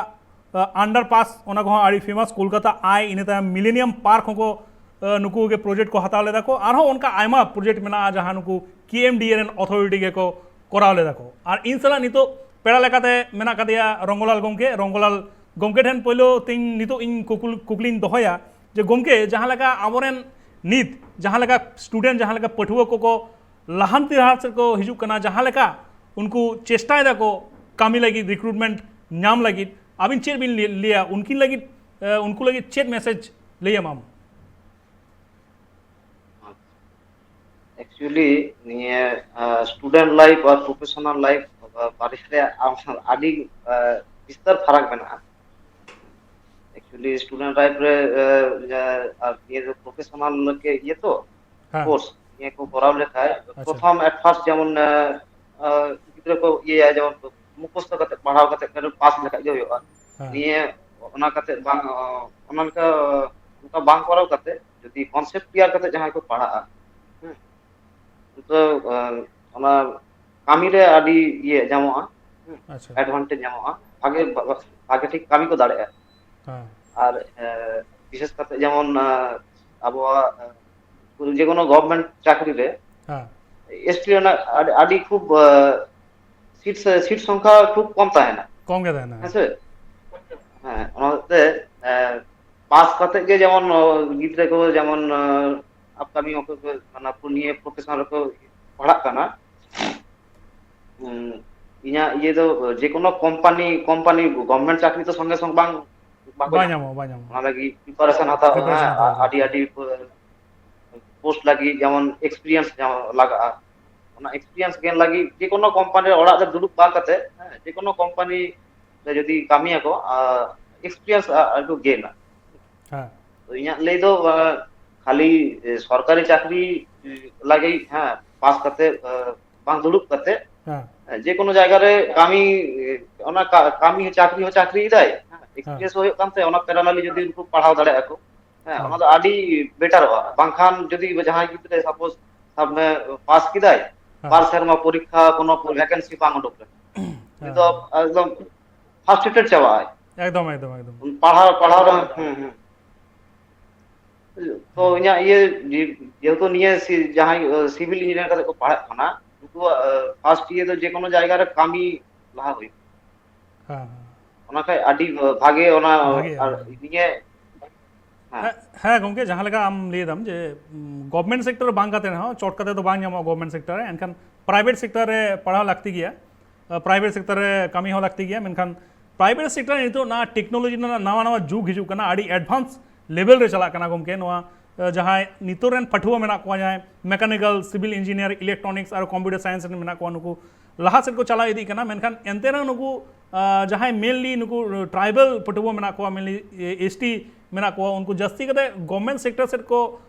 ᱟᱱᱰᱟᱨᱯᱟᱥ, ᱚᱱᱟ ᱠᱚᱦᱚᱸ ᱟᱹᱰᱤ ᱯᱷᱮᱢᱟᱥ ᱠᱳᱞᱠᱟᱛᱟ ᱟᱭ, ᱤᱱᱟᱹ ᱛᱟᱭᱚᱢ ᱢᱤᱞᱮᱱᱤᱭᱟᱢ ᱯᱟᱨᱠ ᱦᱚᱸᱠᱚ ᱟᱸ, ᱱᱩᱠᱩ ᱜᱮ ᱯᱨᱚᱡᱮᱠᱴ ᱠᱚ ᱦᱟᱛᱟᱣ ᱞᱮᱫᱟ ᱠᱚ᱾ ᱟᱨᱦᱚᱸ ᱚᱱᱠᱟ ᱟᱭᱢᱟ ᱯᱨᱚᱡᱮᱠᱴ ᱢᱮᱱᱟᱜᱼᱟ ᱡᱟᱦᱟᱸ ᱱᱩᱠᱩ ᱠᱮ ᱮᱢ ᱰᱤ ᱮ ᱨᱮᱱ ᱚᱛᱷᱚᱨᱤᱴᱤ ᱜᱮᱠᱚ ᱠᱚᱨᱟᱣ ᱞᱮᱫᱟ ᱠᱚ᱾ ᱟᱨ ᱤᱧ ᱥᱟᱞᱟᱜ ᱱᱤᱛᱚᱜ ᱯᱮᱲᱟ ᱞᱮᱠᱟᱛᱮ ᱢᱮᱱᱟᱜ ᱠᱟᱫᱮᱭᱟ ᱨᱚᱝᱜᱚᱞᱟᱞ ᱜᱚᱢᱠᱮ᱾ ᱨᱚᱝᱜᱚᱞᱟᱞ ᱜᱚᱢᱠᱮ ᱴᱷᱮᱱ ᱯᱳᱭᱞᱳ ᱛᱤᱧ ᱱᱤᱛᱚᱜ ᱤᱧ ᱠᱩᱠᱞ- ᱠᱩᱠᱞᱤᱧ ᱫᱚᱦᱚᱭᱟ ᱡᱮ ᱜᱚᱢᱠᱮ, ᱡᱟᱦᱟᱸ ᱞᱮᱠᱟ ᱟᱵᱚᱨᱮᱱ ᱱᱤᱛ ᱡᱟᱦᱟᱸ ᱞᱮᱠᱟ ᱥᱴᱩᱰᱮᱱᱴ, ᱡᱟᱦᱟᱸ ᱞᱮᱠᱟ ᱯᱟᱹᱴᱷᱩᱣᱟᱹ ᱠᱚᱠᱚ ᱞᱟᱦᱟᱱᱛᱤ ᱰᱟᱦᱟᱨ ᱥᱮᱫ ᱠᱚ ᱦᱤᱡᱩᱜ ᱠᱟᱱᱟ, ᱡᱟᱦᱟᱸ ᱞᱮᱠᱟ ᱩᱱᱠᱩ ᱪᱮᱥᱴᱟᱭ ᱫᱟᱠᱚ ᱠᱟᱹᱢᱤ ᱞᱟᱹᱜᱤᱫ, ᱨᱤᱠᱨᱩᱴᱢᱮᱱᱴ ᱧᱟᱢ ᱞᱟᱹᱜᱤᱫ, ᱟᱹᱵᱤᱱ ᱪᱮᱫ ᱵᱤᱱ ᱞᱟᱹᱭ- ᱞᱟᱹᱭᱟ ᱩᱱᱠᱤᱱ ᱞᱟᱹᱜᱤᱫ, ᱮ, ᱩᱱᱠᱩ ᱞᱟᱹᱜᱤᱫ ᱪᱮᱫ ᱢᱮᱥᱮᱡᱽ ᱞᱟᱹᱭ ᱟᱢᱟᱢ? ᱮᱠᱪᱩᱭᱮᱞᱤ ᱱᱤᱭᱟᱹ ᱥᱴᱩᱰᱮᱱᱴ ᱞᱟᱭᱤᱯᱷ ᱟᱨ ᱯᱨᱚᱯᱷᱮᱥᱚᱱᱟᱞ ᱞᱟᱭᱤᱯᱷ ᱵᱟᱨᱭᱟ ᱨᱮ ᱟᱹᱰᱤ ᱟᱸ, ᱵᱤᱥᱛᱟᱨ ᱯᱷᱟᱨᱟᱠ ᱢᱮᱱᱟᱜᱼᱟ᱾ ᱮᱠᱪᱩᱭᱮᱞᱤ ᱥᱴᱩᱰᱮᱱᱴ ᱞᱟᱭᱤᱯᱷ ᱨᱮ ᱟᱸ, ᱟᱨ ᱱᱤᱭᱟᱹ ᱫᱚ ᱯᱨᱚᱯᱷᱮᱥᱚᱱᱟᱞ ᱞᱮᱠᱟ ᱤᱭᱟᱹ ᱛᱚ, ᱦᱮᱸ᱾ ᱠᱳᱨᱥ ᱱᱤᱭᱟᱹ ᱠᱚ ᱠᱚᱨᱟᱣ ᱞᱮᱠᱷᱟᱡ ᱟᱪᱪᱷᱟ᱾ ᱯᱨᱚᱛᱷᱚᱢ ᱮᱴ ᱯᱷᱟᱨᱥᱴ ᱡᱮᱢᱚᱱ ᱟᱸ, ᱟᱸ, ᱜᱤᱫᱽᱨᱟᱹ ᱠᱚ ᱤᱭᱟᱹᱭᱟ, ᱡᱮᱢᱚᱱ ᱢᱩᱠᱷᱚᱥᱛᱚ ᱠᱟᱛᱮ ᱯᱟᱲᱦᱟᱣ ᱠᱟᱛᱮ ᱯᱟᱥ ᱞᱮᱠᱷᱟᱡ ᱜᱮ ᱦᱩᱭᱩᱜᱼᱟ᱾ ᱦᱮᱸ᱾ ᱱᱤᱭᱟᱹ ᱚᱱᱟ ᱠᱟᱛᱮ ᱵᱟᱝ, ᱚᱱᱟ ᱞᱮᱠᱟ ᱚᱱᱠᱟ ᱵᱟᱝ ᱠᱚᱨᱟᱣ ᱠᱟᱛᱮ ᱡᱩᱫᱤ ᱠᱚᱱᱥᱮᱯᱴ ᱠᱞᱤᱭᱟᱨ ᱠᱟᱛᱮ ᱡᱟᱦᱟᱸᱭ ᱠᱚ ᱯᱟᱲᱦᱟᱜᱼᱟ, ᱦᱮᱸ, ᱛᱚ ᱟᱸ, ᱚᱱᱟ ᱠᱟᱹᱢᱤ ᱨᱮ ᱟᱹᱰᱤ ᱤᱭᱟᱹ ᱧᱟᱢᱚᱜᱼᱟ, ᱦᱮᱸ, ᱟᱪᱪᱷᱟ᱾ ᱮᱰᱵᱷᱟᱱᱴᱮᱡᱽ ᱧᱟᱢᱚᱜᱼᱟ, ᱵᱷᱟᱜᱮ ᱵᱷᱟᱜᱮ ᱴᱷᱤᱠ ᱠᱟᱹᱢᱤ ᱠᱚ ᱫᱟᱲᱮᱭᱟᱜᱼᱟ᱾ ᱦᱮᱸ᱾ ᱟᱨ ᱮᱸ, ᱵᱤᱥᱮᱥ ᱠᱟᱛᱮ ᱡᱮᱢᱚᱱ ᱟᱵᱚᱣᱟᱜ ᱡᱮᱠᱳᱱᱳ ᱜᱚᱵᱷᱚᱨᱱᱢᱮᱱᱴ ᱪᱟᱹᱠᱨᱤ ᱨᱮ ᱦᱮᱸ ᱮᱥᱴᱤ ᱨᱮᱱᱟᱜ ᱟᱹᱰᱤ ᱟᱹᱰᱤ ᱠᱷᱩᱵ ᱥᱤᱴ ᱥᱤᱴ ᱥᱚᱝᱠᱷᱟ ᱠᱷᱩᱵ ᱠᱚᱢ ᱛᱟᱦᱮᱱᱟ᱾ ᱠᱚᱢ ᱜᱮ ᱛᱟᱦᱮᱱᱟ᱾ ᱦᱮᱸᱥᱮ? ᱦᱮᱸ, ᱚᱱᱟ ᱦᱚᱛᱮ ᱯᱟᱥ ᱠᱟᱛᱮ ᱜᱮ ᱡᱮᱢᱚᱱ ᱜᱤᱫᱽᱨᱟᱹ ᱠᱚ ᱡᱮᱢᱚᱱ ᱟᱯᱠᱟᱢᱤᱝ ᱚᱠᱚᱭ ᱠᱚ ᱚᱱᱟ ᱱᱤᱭᱟᱹ ᱯᱨᱚᱯᱷᱮᱥᱚᱱ ᱨᱮᱠᱚ ᱯᱟᱲᱦᱟᱜ ᱠᱟᱱᱟ᱾ ᱤᱧᱟᱹᱜ ᱤᱭᱟᱹ ᱫᱚ ᱡᱮᱠᱳᱱᱳ ᱠᱳᱢᱯᱟᱱᱤ ᱠᱳᱢᱯᱟᱱᱤ ᱜᱚᱵᱷᱚᱨᱱᱢᱮᱱᱴ ᱪᱟᱹᱠᱨᱤ ᱫᱚ ᱥᱚᱸᱜᱮ ᱥᱚᱸᱜᱮ ᱵᱟᱝ ᱵᱟᱠᱚ ᱵᱟᱝ ᱧᱟᱢᱟ᱾ ᱧᱟᱢᱚᱜᱼᱟ, ᱵᱟᱝ ᱧᱟᱢᱚᱜᱼᱟ᱾ ᱚᱱᱟ ᱞᱟᱹᱜᱤᱫ ᱯᱨᱤᱯᱟᱨᱮᱥᱚᱱ ᱦᱟᱛᱟᱣ ᱦᱩᱭᱩᱜᱼᱟ᱾ Preparation ᱦᱟᱛᱟᱣ ᱦᱩᱭᱩᱜᱼᱟ᱾ ᱟᱹᱰᱤ ᱟᱹᱰᱤ ᱯᱳᱥᱴ ᱞᱟᱹᱜᱤᱫ ᱡᱮᱢᱚᱱ ᱮᱠᱥᱯᱤᱨᱤᱭᱮᱱᱥ ᱞᱟᱜᱟᱜᱼᱟ᱾ ᱚᱱᱟ ᱮᱠᱥᱯᱤᱨᱤᱭᱮᱱᱥ ᱜᱮᱱ ᱞᱟᱹᱜᱤᱫ ᱡᱮᱠᱳᱱᱳ ᱠᱳᱢᱯᱟᱱᱤ ᱨᱮ ᱚᱲᱟᱜ ᱨᱮ ᱫᱩᱲᱩᱵ ᱵᱟᱝ ᱠᱟᱛᱮ, ᱦᱮᱸ, ᱡᱮᱠᱳᱱᱳ ᱠᱳᱢᱯᱟᱱᱤ ᱨᱮ ᱡᱩᱫᱤ ᱠᱟᱹᱢᱤᱭᱟᱠᱚ, ᱮᱠᱥᱯᱤᱨᱤᱭᱮᱱᱥ ᱟᱨ ᱜᱮᱱᱟ᱾ ᱦᱮᱸ ᱛᱚ ᱤᱧᱟᱹᱜ ᱞᱟᱹᱭ ᱫᱚ ᱠᱷᱟᱹᱞᱤ ᱥᱚᱨᱠᱟᱨᱤ ᱪᱟᱹᱠᱨᱤ ᱞᱟᱹᱜᱤᱫ, ᱦᱮᱸ, ᱯᱟᱥ ᱠᱟᱛᱮ ᱵᱟᱝ ᱫᱩᱲᱩᱵ ᱠᱟᱛᱮ ᱦᱮᱸ ᱡᱮᱠᱳᱱᱳ ᱡᱟᱭᱜᱟ ᱨᱮ ᱠᱟᱹᱢᱤ, ᱚᱱᱟ ᱠᱟᱹᱢᱤ ᱪᱟᱹᱠᱨᱤ ᱦᱚᱸ ᱪᱟᱹᱠᱨᱤᱭᱮᱫᱟᱭ, ᱮᱠᱥᱯᱤᱨᱤᱭᱮᱱᱥ ᱦᱚᱸ ᱦᱩᱭᱩᱜ ᱠᱟᱱ ᱛᱟᱭᱟ, ᱚᱱᱟ ᱯᱮᱨᱟᱞᱟᱞᱤ ᱡᱩᱫᱤ ᱩᱱᱠᱩ ᱯᱟᱲᱦᱟᱣ ᱫᱟᱲᱮᱭᱟᱜᱼᱟ ᱠᱚ, ᱦᱮᱸ, ᱚᱱᱟ ᱫᱚ ᱟᱹᱰᱤ ᱵᱮᱴᱟᱨᱚᱜᱼᱟ᱾ ᱵᱟᱝᱠᱷᱟᱱ ᱡᱩᱫᱤ ᱡᱟᱦᱟᱸᱭ ᱜᱤᱫᱽᱨᱟᱹ ᱥᱟᱯᱳᱡ ᱥᱟᱵ ᱢᱮ ᱯᱟᱥ ᱠᱮᱫᱟᱭ, ᱵᱟᱨ ᱥᱮᱨᱢᱟ ᱯᱚᱨᱤᱠᱠᱷᱟ ᱠᱳᱱᱳ ᱵᱷᱮᱠᱮᱱᱥᱤ ᱵᱟᱝ ᱩᱰᱩᱠ ᱞᱮᱱᱟ, ᱩᱱᱤ ᱫᱚ ᱮᱠᱫᱚᱢ ᱯᱷᱟᱥᱴᱨᱮᱴᱮᱰ ᱪᱟᱵᱟᱜᱼᱟᱭ᱾ ᱮᱠᱫᱚᱢ ᱮᱠᱫᱚᱢ ᱮᱠᱫᱚᱢ᱾ ᱯᱟᱲᱦᱟᱣ ᱯᱟᱲᱦᱟᱣ ᱨᱮᱦᱚᱸ, ᱦᱩᱸ, ᱦᱩᱸ᱾ ᱛᱚ ᱤᱧᱟᱹᱜ ᱤᱭᱟᱹ ᱡᱮ-, ᱡᱮᱦᱮᱛᱩ ᱱᱤᱭᱟᱹ ᱥᱤ-, ᱡᱟᱦᱟᱸᱭ ᱥᱤᱵᱤᱞ ᱤᱧᱡᱤᱱᱤᱭᱟᱨ ᱠᱟᱛᱮ ᱠᱚ ᱯᱟᱲᱦᱟᱜ ᱠᱟᱱᱟ, ᱩᱱᱠᱩᱣᱟᱜ ᱯᱷᱟᱥᱴ ᱤᱭᱟᱨ ᱫᱚ ᱡᱮᱠᱳᱱᱳ ᱡᱟᱭᱜᱟ ᱨᱮ ᱠᱟᱹᱢᱤ ᱞᱟᱦᱟ ᱦᱩᱭᱩᱜ, ᱦᱮᱸ ᱚᱱᱟ ᱠᱷᱟᱡ ᱟᱹᱰᱤ ᱵᱷᱟᱜᱮ᱾ ᱚᱱᱟ ᱵᱷᱟᱜᱮ, ᱟᱨ ᱦᱮᱸ᱾ ᱱᱤᱭᱟᱹ ᱦᱮᱸ᱾ ᱦᱮᱸ ᱜᱚᱢᱠᱮ, ᱡᱟᱦᱟᱸ ᱞᱮᱠᱟ ᱟᱢ ᱞᱟᱹᱭ ᱫᱟᱢ ᱡᱮ ᱜᱚᱵᱷᱚᱨᱱᱢᱮᱱᱴ ᱥᱮᱠᱴᱚᱨ ᱵᱟᱝ ᱠᱟᱛᱮ ᱨᱮᱦᱚᱸ ᱪᱚᱴ ᱠᱟᱛᱮ ᱫᱚ ᱵᱟᱝ ᱧᱟᱢᱚᱜᱼᱟ ᱜᱚᱵᱷᱚᱨᱱᱢᱮᱱᱴ ᱥᱮᱠᱴᱚᱨ ᱨᱮ, ᱮᱱᱠᱷᱟᱱ ᱯᱨᱟᱭᱵᱷᱮᱴ ᱥᱮᱠᱴᱚᱨ ᱨᱮ ᱯᱟᱲᱦᱟᱣ ᱞᱟᱹᱠᱛᱤ ᱜᱮᱭᱟ, ᱯᱨᱟᱭᱵᱷᱮᱴ ᱥᱮᱠᱴᱚᱨ ᱨᱮ ᱠᱟᱹᱢᱤ ᱦᱚᱸ ᱞᱟᱹᱠᱛᱤ ᱜᱮᱭᱟ᱾ ᱢᱮᱱᱠᱷᱟᱱ ᱯᱨᱟᱭᱵᱷᱮᱴ ᱥᱮᱠᱴᱚᱨ ᱨᱮ ᱱᱤᱛᱚᱜ ᱱᱟᱣᱟ ᱴᱮᱠᱱᱳᱞᱚᱡᱤ ᱨᱮᱱᱟᱜ ᱱᱟᱣᱟ ᱱᱟᱣᱟ ᱡᱩᱜᱽ ᱦᱤᱡᱩᱜ ᱠᱟᱱᱟ, ᱟᱹᱰᱤ ᱮᱰᱵᱷᱟᱱᱥ ᱞᱮᱵᱮᱞ ᱨᱮ ᱪᱟᱞᱟᱜ ᱠᱟᱱᱟ ᱜᱚᱢᱠᱮ᱾ ᱱᱚᱣᱟ ᱡᱟᱦᱟᱸᱭ ᱱᱤᱛᱚᱜ ᱨᱮᱱ ᱯᱟᱹᱴᱷᱩᱣᱟᱹ ᱢᱮᱱᱟᱜ ᱠᱚᱣᱟ, ᱡᱟᱦᱟᱸᱭ ᱢᱮᱠᱟᱱᱤᱠᱟᱞ, ᱥᱤᱵᱤᱞ ᱤᱧᱡᱤᱱᱤᱭᱟᱨ, ᱤᱞᱮᱠᱴᱨᱚᱱᱤᱠᱥ ᱟᱨ ᱠᱚᱢᱯᱤᱭᱩᱴᱟᱨ ᱥᱟᱭᱮᱱᱥ ᱨᱮᱱ ᱢᱮᱱᱟᱜ ᱠᱚᱣᱟ, ᱱᱩᱠᱩ ᱞᱟᱦᱟ ᱥᱮᱫ ᱠᱚ ᱪᱟᱞᱟᱣ ᱤᱫᱤᱜ ᱠᱟᱱᱟ᱾ ᱢᱮᱱᱠᱷᱟᱱ ᱮᱱᱛᱮ ᱨᱮᱦᱚᱸ ᱱᱩᱠᱩ ᱡᱟᱦᱟᱸᱭ ᱢᱮᱱᱞᱤ ᱱᱩᱠᱩ ᱴᱨᱟᱭᱵᱟᱞ ᱯᱟᱹᱴᱷᱩᱣᱟᱹ ᱢᱮᱱᱟᱜ ᱠᱚᱣᱟ, ᱢᱮᱱᱞᱤ ᱮᱥᱴᱤ ᱢᱮᱱᱟᱜ ᱠᱚᱣᱟ, ᱩᱱᱠᱩ ᱡᱟᱹᱥᱛᱤ ᱠᱟᱛᱮ ᱜᱚᱵᱷᱚᱨᱱᱢᱮᱱᱴ ᱥᱮᱠᱴᱚᱨ ᱥᱮᱫ ᱠᱚ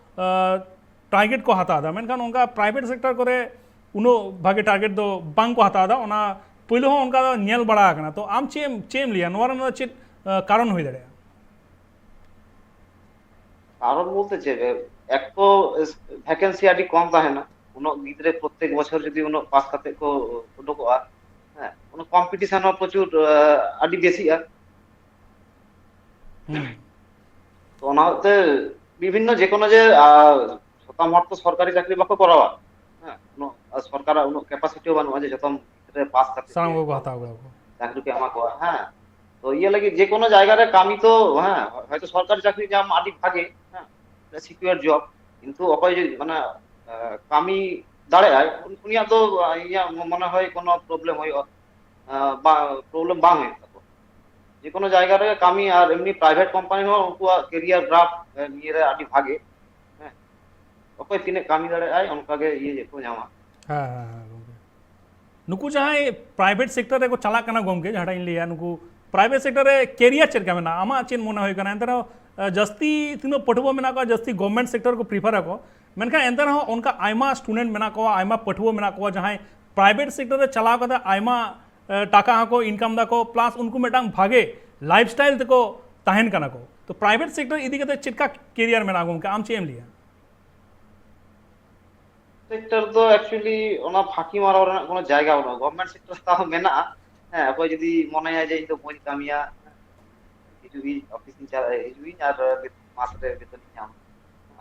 ᱴᱟᱨᱜᱮᱴ ᱠᱚ ᱦᱟᱛᱟᱣ ᱮᱫᱟ᱾ ᱢᱮᱱᱠᱷᱟᱱ ᱚᱱᱠᱟ ᱯᱨᱟᱭᱵᱷᱮᱴ ᱥᱮᱠᱴᱚᱨ ᱠᱚᱨᱮ ᱩᱱᱟᱹᱜ ᱵᱷᱟᱜᱮ ᱴᱟᱨᱜᱮᱴ ᱫᱚ ᱵᱟᱝ ᱠᱚ ᱦᱟᱛᱟᱣ ᱮᱫᱟ᱾ ᱚᱱᱟ ᱯᱳᱭᱞᱳ ᱦᱚᱸ ᱚᱱᱠᱟ ᱫᱚ ᱧᱮᱞ ᱵᱟᱲᱟ ᱟᱠᱟᱱᱟ᱾ ᱛᱚ ᱟᱢ ᱪᱮᱫ ᱮᱢ ᱪᱮᱫ ᱮᱢ ᱞᱟᱹᱭᱟ, ᱱᱚᱣᱟ ᱨᱮᱱᱟᱜ ᱪᱮᱫ ᱠᱟᱨᱚᱱ ᱦᱩᱭ ᱫᱟᱲᱮᱭᱟᱜᱼᱟ? ᱠᱟᱨᱚᱱ ᱵᱚᱞᱛᱮ ᱪᱮᱫ, ᱮᱠ ᱛᱚ ᱵᱷᱮᱠᱮᱱᱥᱤ ᱟᱹᱰᱤ ᱠᱚᱢ ᱛᱟᱦᱮᱱᱟ, ᱩᱱᱟᱹᱜ ᱜᱤᱫᱽᱨᱟᱹ ᱯᱨᱚᱛᱮᱠ ᱵᱚᱪᱷᱚᱨ ᱡᱩᱫᱤ ᱩᱱᱟᱹᱜ ᱯᱟᱥ ᱠᱟᱛᱮ ᱠᱚ ᱩᱰᱩᱠᱚᱜᱼᱟ, ᱦᱮᱸ, ᱚᱱᱟ ᱠᱚᱢᱯᱤᱴᱤᱥᱚᱱ ᱦᱚᱸ ᱯᱨᱚᱪᱩᱨ ᱟᱹᱰᱤ ᱵᱮᱥᱤᱜᱼᱟ᱾ ᱦᱩᱸ᱾ ᱛᱚ ᱚᱱᱟ ᱦᱚᱛᱮ ᱵᱤᱵᱷᱤᱱᱱᱚ ᱡᱮᱠᱳᱱᱳ ᱡᱮ, ᱟᱨ ᱡᱷᱚᱛᱚ ᱦᱚᱲ ᱛᱚ ᱥᱚᱨᱠᱟᱨᱤ ᱪᱟᱹᱠᱨᱤ ᱵᱟᱠᱚ ᱠᱚᱨᱟᱣᱟ᱾ ᱦᱮᱸ, ᱩᱱᱟᱹᱜ, ᱟᱨ ᱥᱚᱨᱠᱟᱨᱟᱜ ᱩᱱᱟᱹᱜ ᱠᱮᱯᱟᱥᱤᱴᱤ ᱦᱚᱸ ᱵᱟᱹᱱᱩᱜᱼᱟ ᱡᱮ ᱡᱷᱚᱛᱚᱢ ᱜᱤᱫᱽᱨᱟᱹ ᱯᱟᱥ ᱠᱟᱛᱮ ᱥᱟᱱᱟᱢ ᱜᱮ ᱠᱚᱠᱚ ᱦᱟᱛᱟᱣ ᱠᱚᱣᱟ ᱠᱚ᱾ ᱪᱟᱹᱠᱨᱤ ᱠᱚ ᱮᱢᱟ ᱠᱚᱣᱟ᱾ ᱦᱮᱸ, ᱛᱚ ᱤᱭᱟᱹ ᱞᱟᱹᱜᱤᱫ ᱡᱮᱠᱳᱱᱳ ᱡᱟᱭᱜᱟ ᱨᱮ ᱠᱟᱹᱢᱤ ᱛᱚ, ᱦᱮᱸ, ᱦᱚᱭᱛᱚ ᱥᱚᱨᱠᱟᱨᱤ ᱪᱟᱹᱠᱨᱤ ᱧᱟᱢ ᱟᱹᱰᱤ ᱵᱷᱟᱜᱮ, ᱦᱮᱸ, ᱥᱤᱠᱤᱭᱩᱨ ᱡᱚᱵ, ᱠᱤᱱᱛᱩ ᱚᱠᱚᱭ ᱡᱩᱫᱤ, ᱢᱟᱱᱮ, ᱟᱸ, ᱠᱟᱹᱢᱤ ᱫᱟᱲᱮᱭᱟᱜᱼᱟᱭ, ᱩᱱ-, ᱩᱱᱤᱭᱟᱜ ᱫᱚ, ᱟᱸ, ᱤᱧᱟᱹᱜ ᱢᱚᱱᱮ ᱦᱚᱭ ᱠᱳᱱᱳ ᱯᱨᱚᱵᱞᱮᱢ ᱦᱩᱭᱩᱜᱼᱟ, ᱟᱸ, ᱵᱟ, ᱯᱨᱚᱵᱞᱮᱢ ᱵᱟᱝ ᱦᱩᱭᱩᱜ ᱛᱟᱠᱚᱣᱟ᱾ ᱡᱮᱠᱳᱱᱳ ᱡᱟᱭᱜᱟ ᱨᱮ ᱠᱟᱹᱢᱤ ᱟᱨ ᱮᱢᱱᱤ ᱯᱨᱟᱭᱵᱷᱮᱴ ᱠᱳᱢᱯᱟᱱᱤ ᱦᱚᱸ ᱩᱱᱠᱩᱣᱟᱜ ᱠᱮᱨᱤᱭᱟᱨ ᱜᱨᱟᱯᱷ, ᱮ, ᱱᱤᱭᱟᱹ ᱨᱮ ᱟᱹᱰᱤ ᱵᱷᱟᱜᱮ᱾ ᱦᱮᱸ, ᱚᱠᱚᱭ ᱛᱤᱱᱟᱹᱜ ᱠᱟᱹᱢᱤ ᱫᱟᱲᱮᱭᱟᱜᱼᱟᱭ ᱚᱱᱠᱟ ᱜᱮ ᱤᱭᱟᱹ ᱠᱚ ᱧᱟᱢᱟ᱾ ᱦᱮᱸ, ᱦᱮᱸ, ᱦᱮᱸ, ᱜᱚᱝᱠᱮ᱾ ᱱᱩᱠᱩ ᱡᱟᱦᱟᱸᱭ ᱯᱨᱟᱭᱵᱷᱮᱴ ᱥᱮᱠᱴᱚᱨ ᱨᱮᱠᱚ ᱪᱟᱞᱟᱜ ᱠᱟᱱᱟ ᱜᱚᱝᱠᱮ, ᱡᱟᱦᱟᱸᱴᱟᱜ ᱤᱧ ᱞᱟᱹᱭᱟ, ᱱᱩᱠᱩ ᱯᱨᱟᱭᱵᱷᱮᱴ ᱥᱮᱠᱴᱚᱨ ᱨᱮ ᱠᱮᱨᱤᱭᱟᱨ ᱪᱮᱫ ᱞᱮᱠᱟ ᱢᱮᱱᱟᱜᱼᱟ? ᱟᱢᱟᱜ ᱪᱮᱫ ᱢᱚᱱᱮ ᱦᱩᱭ ᱠᱟᱱᱟ? ᱮᱱᱛᱮ ᱨᱮᱦᱚᱸ, ᱟᱸ, ᱡᱟᱹᱥᱛᱤ ᱛᱤᱱᱟᱹᱜ ᱯᱟᱹᱴᱷᱩᱣᱟᱹ ᱢᱮᱱᱟᱜ ᱠᱚᱣᱟ, ᱡᱟᱹᱥᱛᱤ ᱜᱚᱵᱷᱢᱮᱱᱴ ᱥᱮᱠᱴᱚᱨ ᱠᱚ ᱯᱨᱤᱯᱷᱟᱨ ᱟᱠᱚ᱾ ᱢᱮᱱᱠᱷᱟᱱ ᱮᱱᱛᱮ ᱨᱮᱦᱚᱸ ᱚᱱᱠᱟ ᱟᱭᱢᱟ ᱥᱴᱩᱰᱮᱱᱴ ᱢᱮᱱᱟᱜ ᱠᱚᱣᱟ, ᱟᱭᱢᱟ ᱯᱟᱹᱴᱷᱩᱣᱟᱹ ᱢᱮᱱᱟᱜ ᱠᱚᱣᱟ, ᱡᱟᱦᱟᱸᱭ ᱯᱨᱟᱭᱵᱷᱮᱴ ᱥᱮᱠᱴᱚᱨ ᱨᱮ ᱪᱟᱞᱟᱣ ᱠᱟᱛᱮ ᱟᱭᱢᱟ, ᱮ, ᱴᱟᱠᱟ ᱦᱚᱸᱠᱚ ᱤᱱᱠᱟᱢ ᱫᱟᱠᱚ, ᱯᱞᱟᱥ ᱩᱱᱠᱩ ᱢᱤᱫᱴᱟᱝ ᱵᱷᱟᱜᱮ ᱞᱟᱭᱤᱯᱷ ᱥᱴᱟᱭᱤᱞ ᱛᱮᱠᱚ ᱛᱟᱦᱮᱱ ᱠᱟᱱᱟ ᱠᱚ᱾ ᱛᱚ ᱯᱨᱟᱭᱵᱷᱮᱴ ᱥᱮᱠᱴᱚᱨ ᱤᱫᱤ ᱠᱟᱛᱮ ᱪᱮᱫ ᱞᱮᱠᱟ ᱠᱮᱨᱤᱭᱟᱨ ᱢᱮᱱᱟᱜᱼᱟ ᱜᱚᱝᱠᱮ, ᱟᱢ ᱪᱮᱫ ᱮᱢ ᱞᱟᱹᱭᱟ? ᱥᱮᱠᱴᱚᱨ ᱫᱚ ᱮᱠᱪᱩᱭᱮᱞᱤ ᱚᱱᱟ ᱯᱷᱟᱸᱠᱤ ᱢᱟᱨᱟᱣ ᱨᱮᱱᱟᱜ ᱠᱳᱱᱳ ᱡᱟᱭᱜᱟ ᱵᱟᱹᱱᱩᱜᱼᱟ᱾ ᱜᱚᱵᱷᱢᱮᱱᱴ ᱥᱮᱠᱴᱚᱨ ᱛᱟᱣ ᱢᱮᱱᱟᱜᱼᱟ᱾ ᱦᱮᱸ, ᱚᱠᱚᱭ ᱡᱩᱫᱤ ᱢᱚᱱᱮᱭᱟ ᱡᱮ ᱤᱧ ᱫᱚ ᱵᱟᱹᱧ ᱠᱟᱹᱢᱤᱭᱟ, ᱦᱤᱡᱩᱜ ᱤᱧ, ᱚᱯᱷᱤᱥ ᱤᱧ ᱪᱟᱞᱟᱜᱼᱟ, ᱦᱤᱡᱩᱜ ᱤᱧ ᱟᱨ ᱢᱟᱥ ᱨᱮ ᱵᱮᱛᱚᱱ ᱤᱧ ᱧᱟᱢᱟ,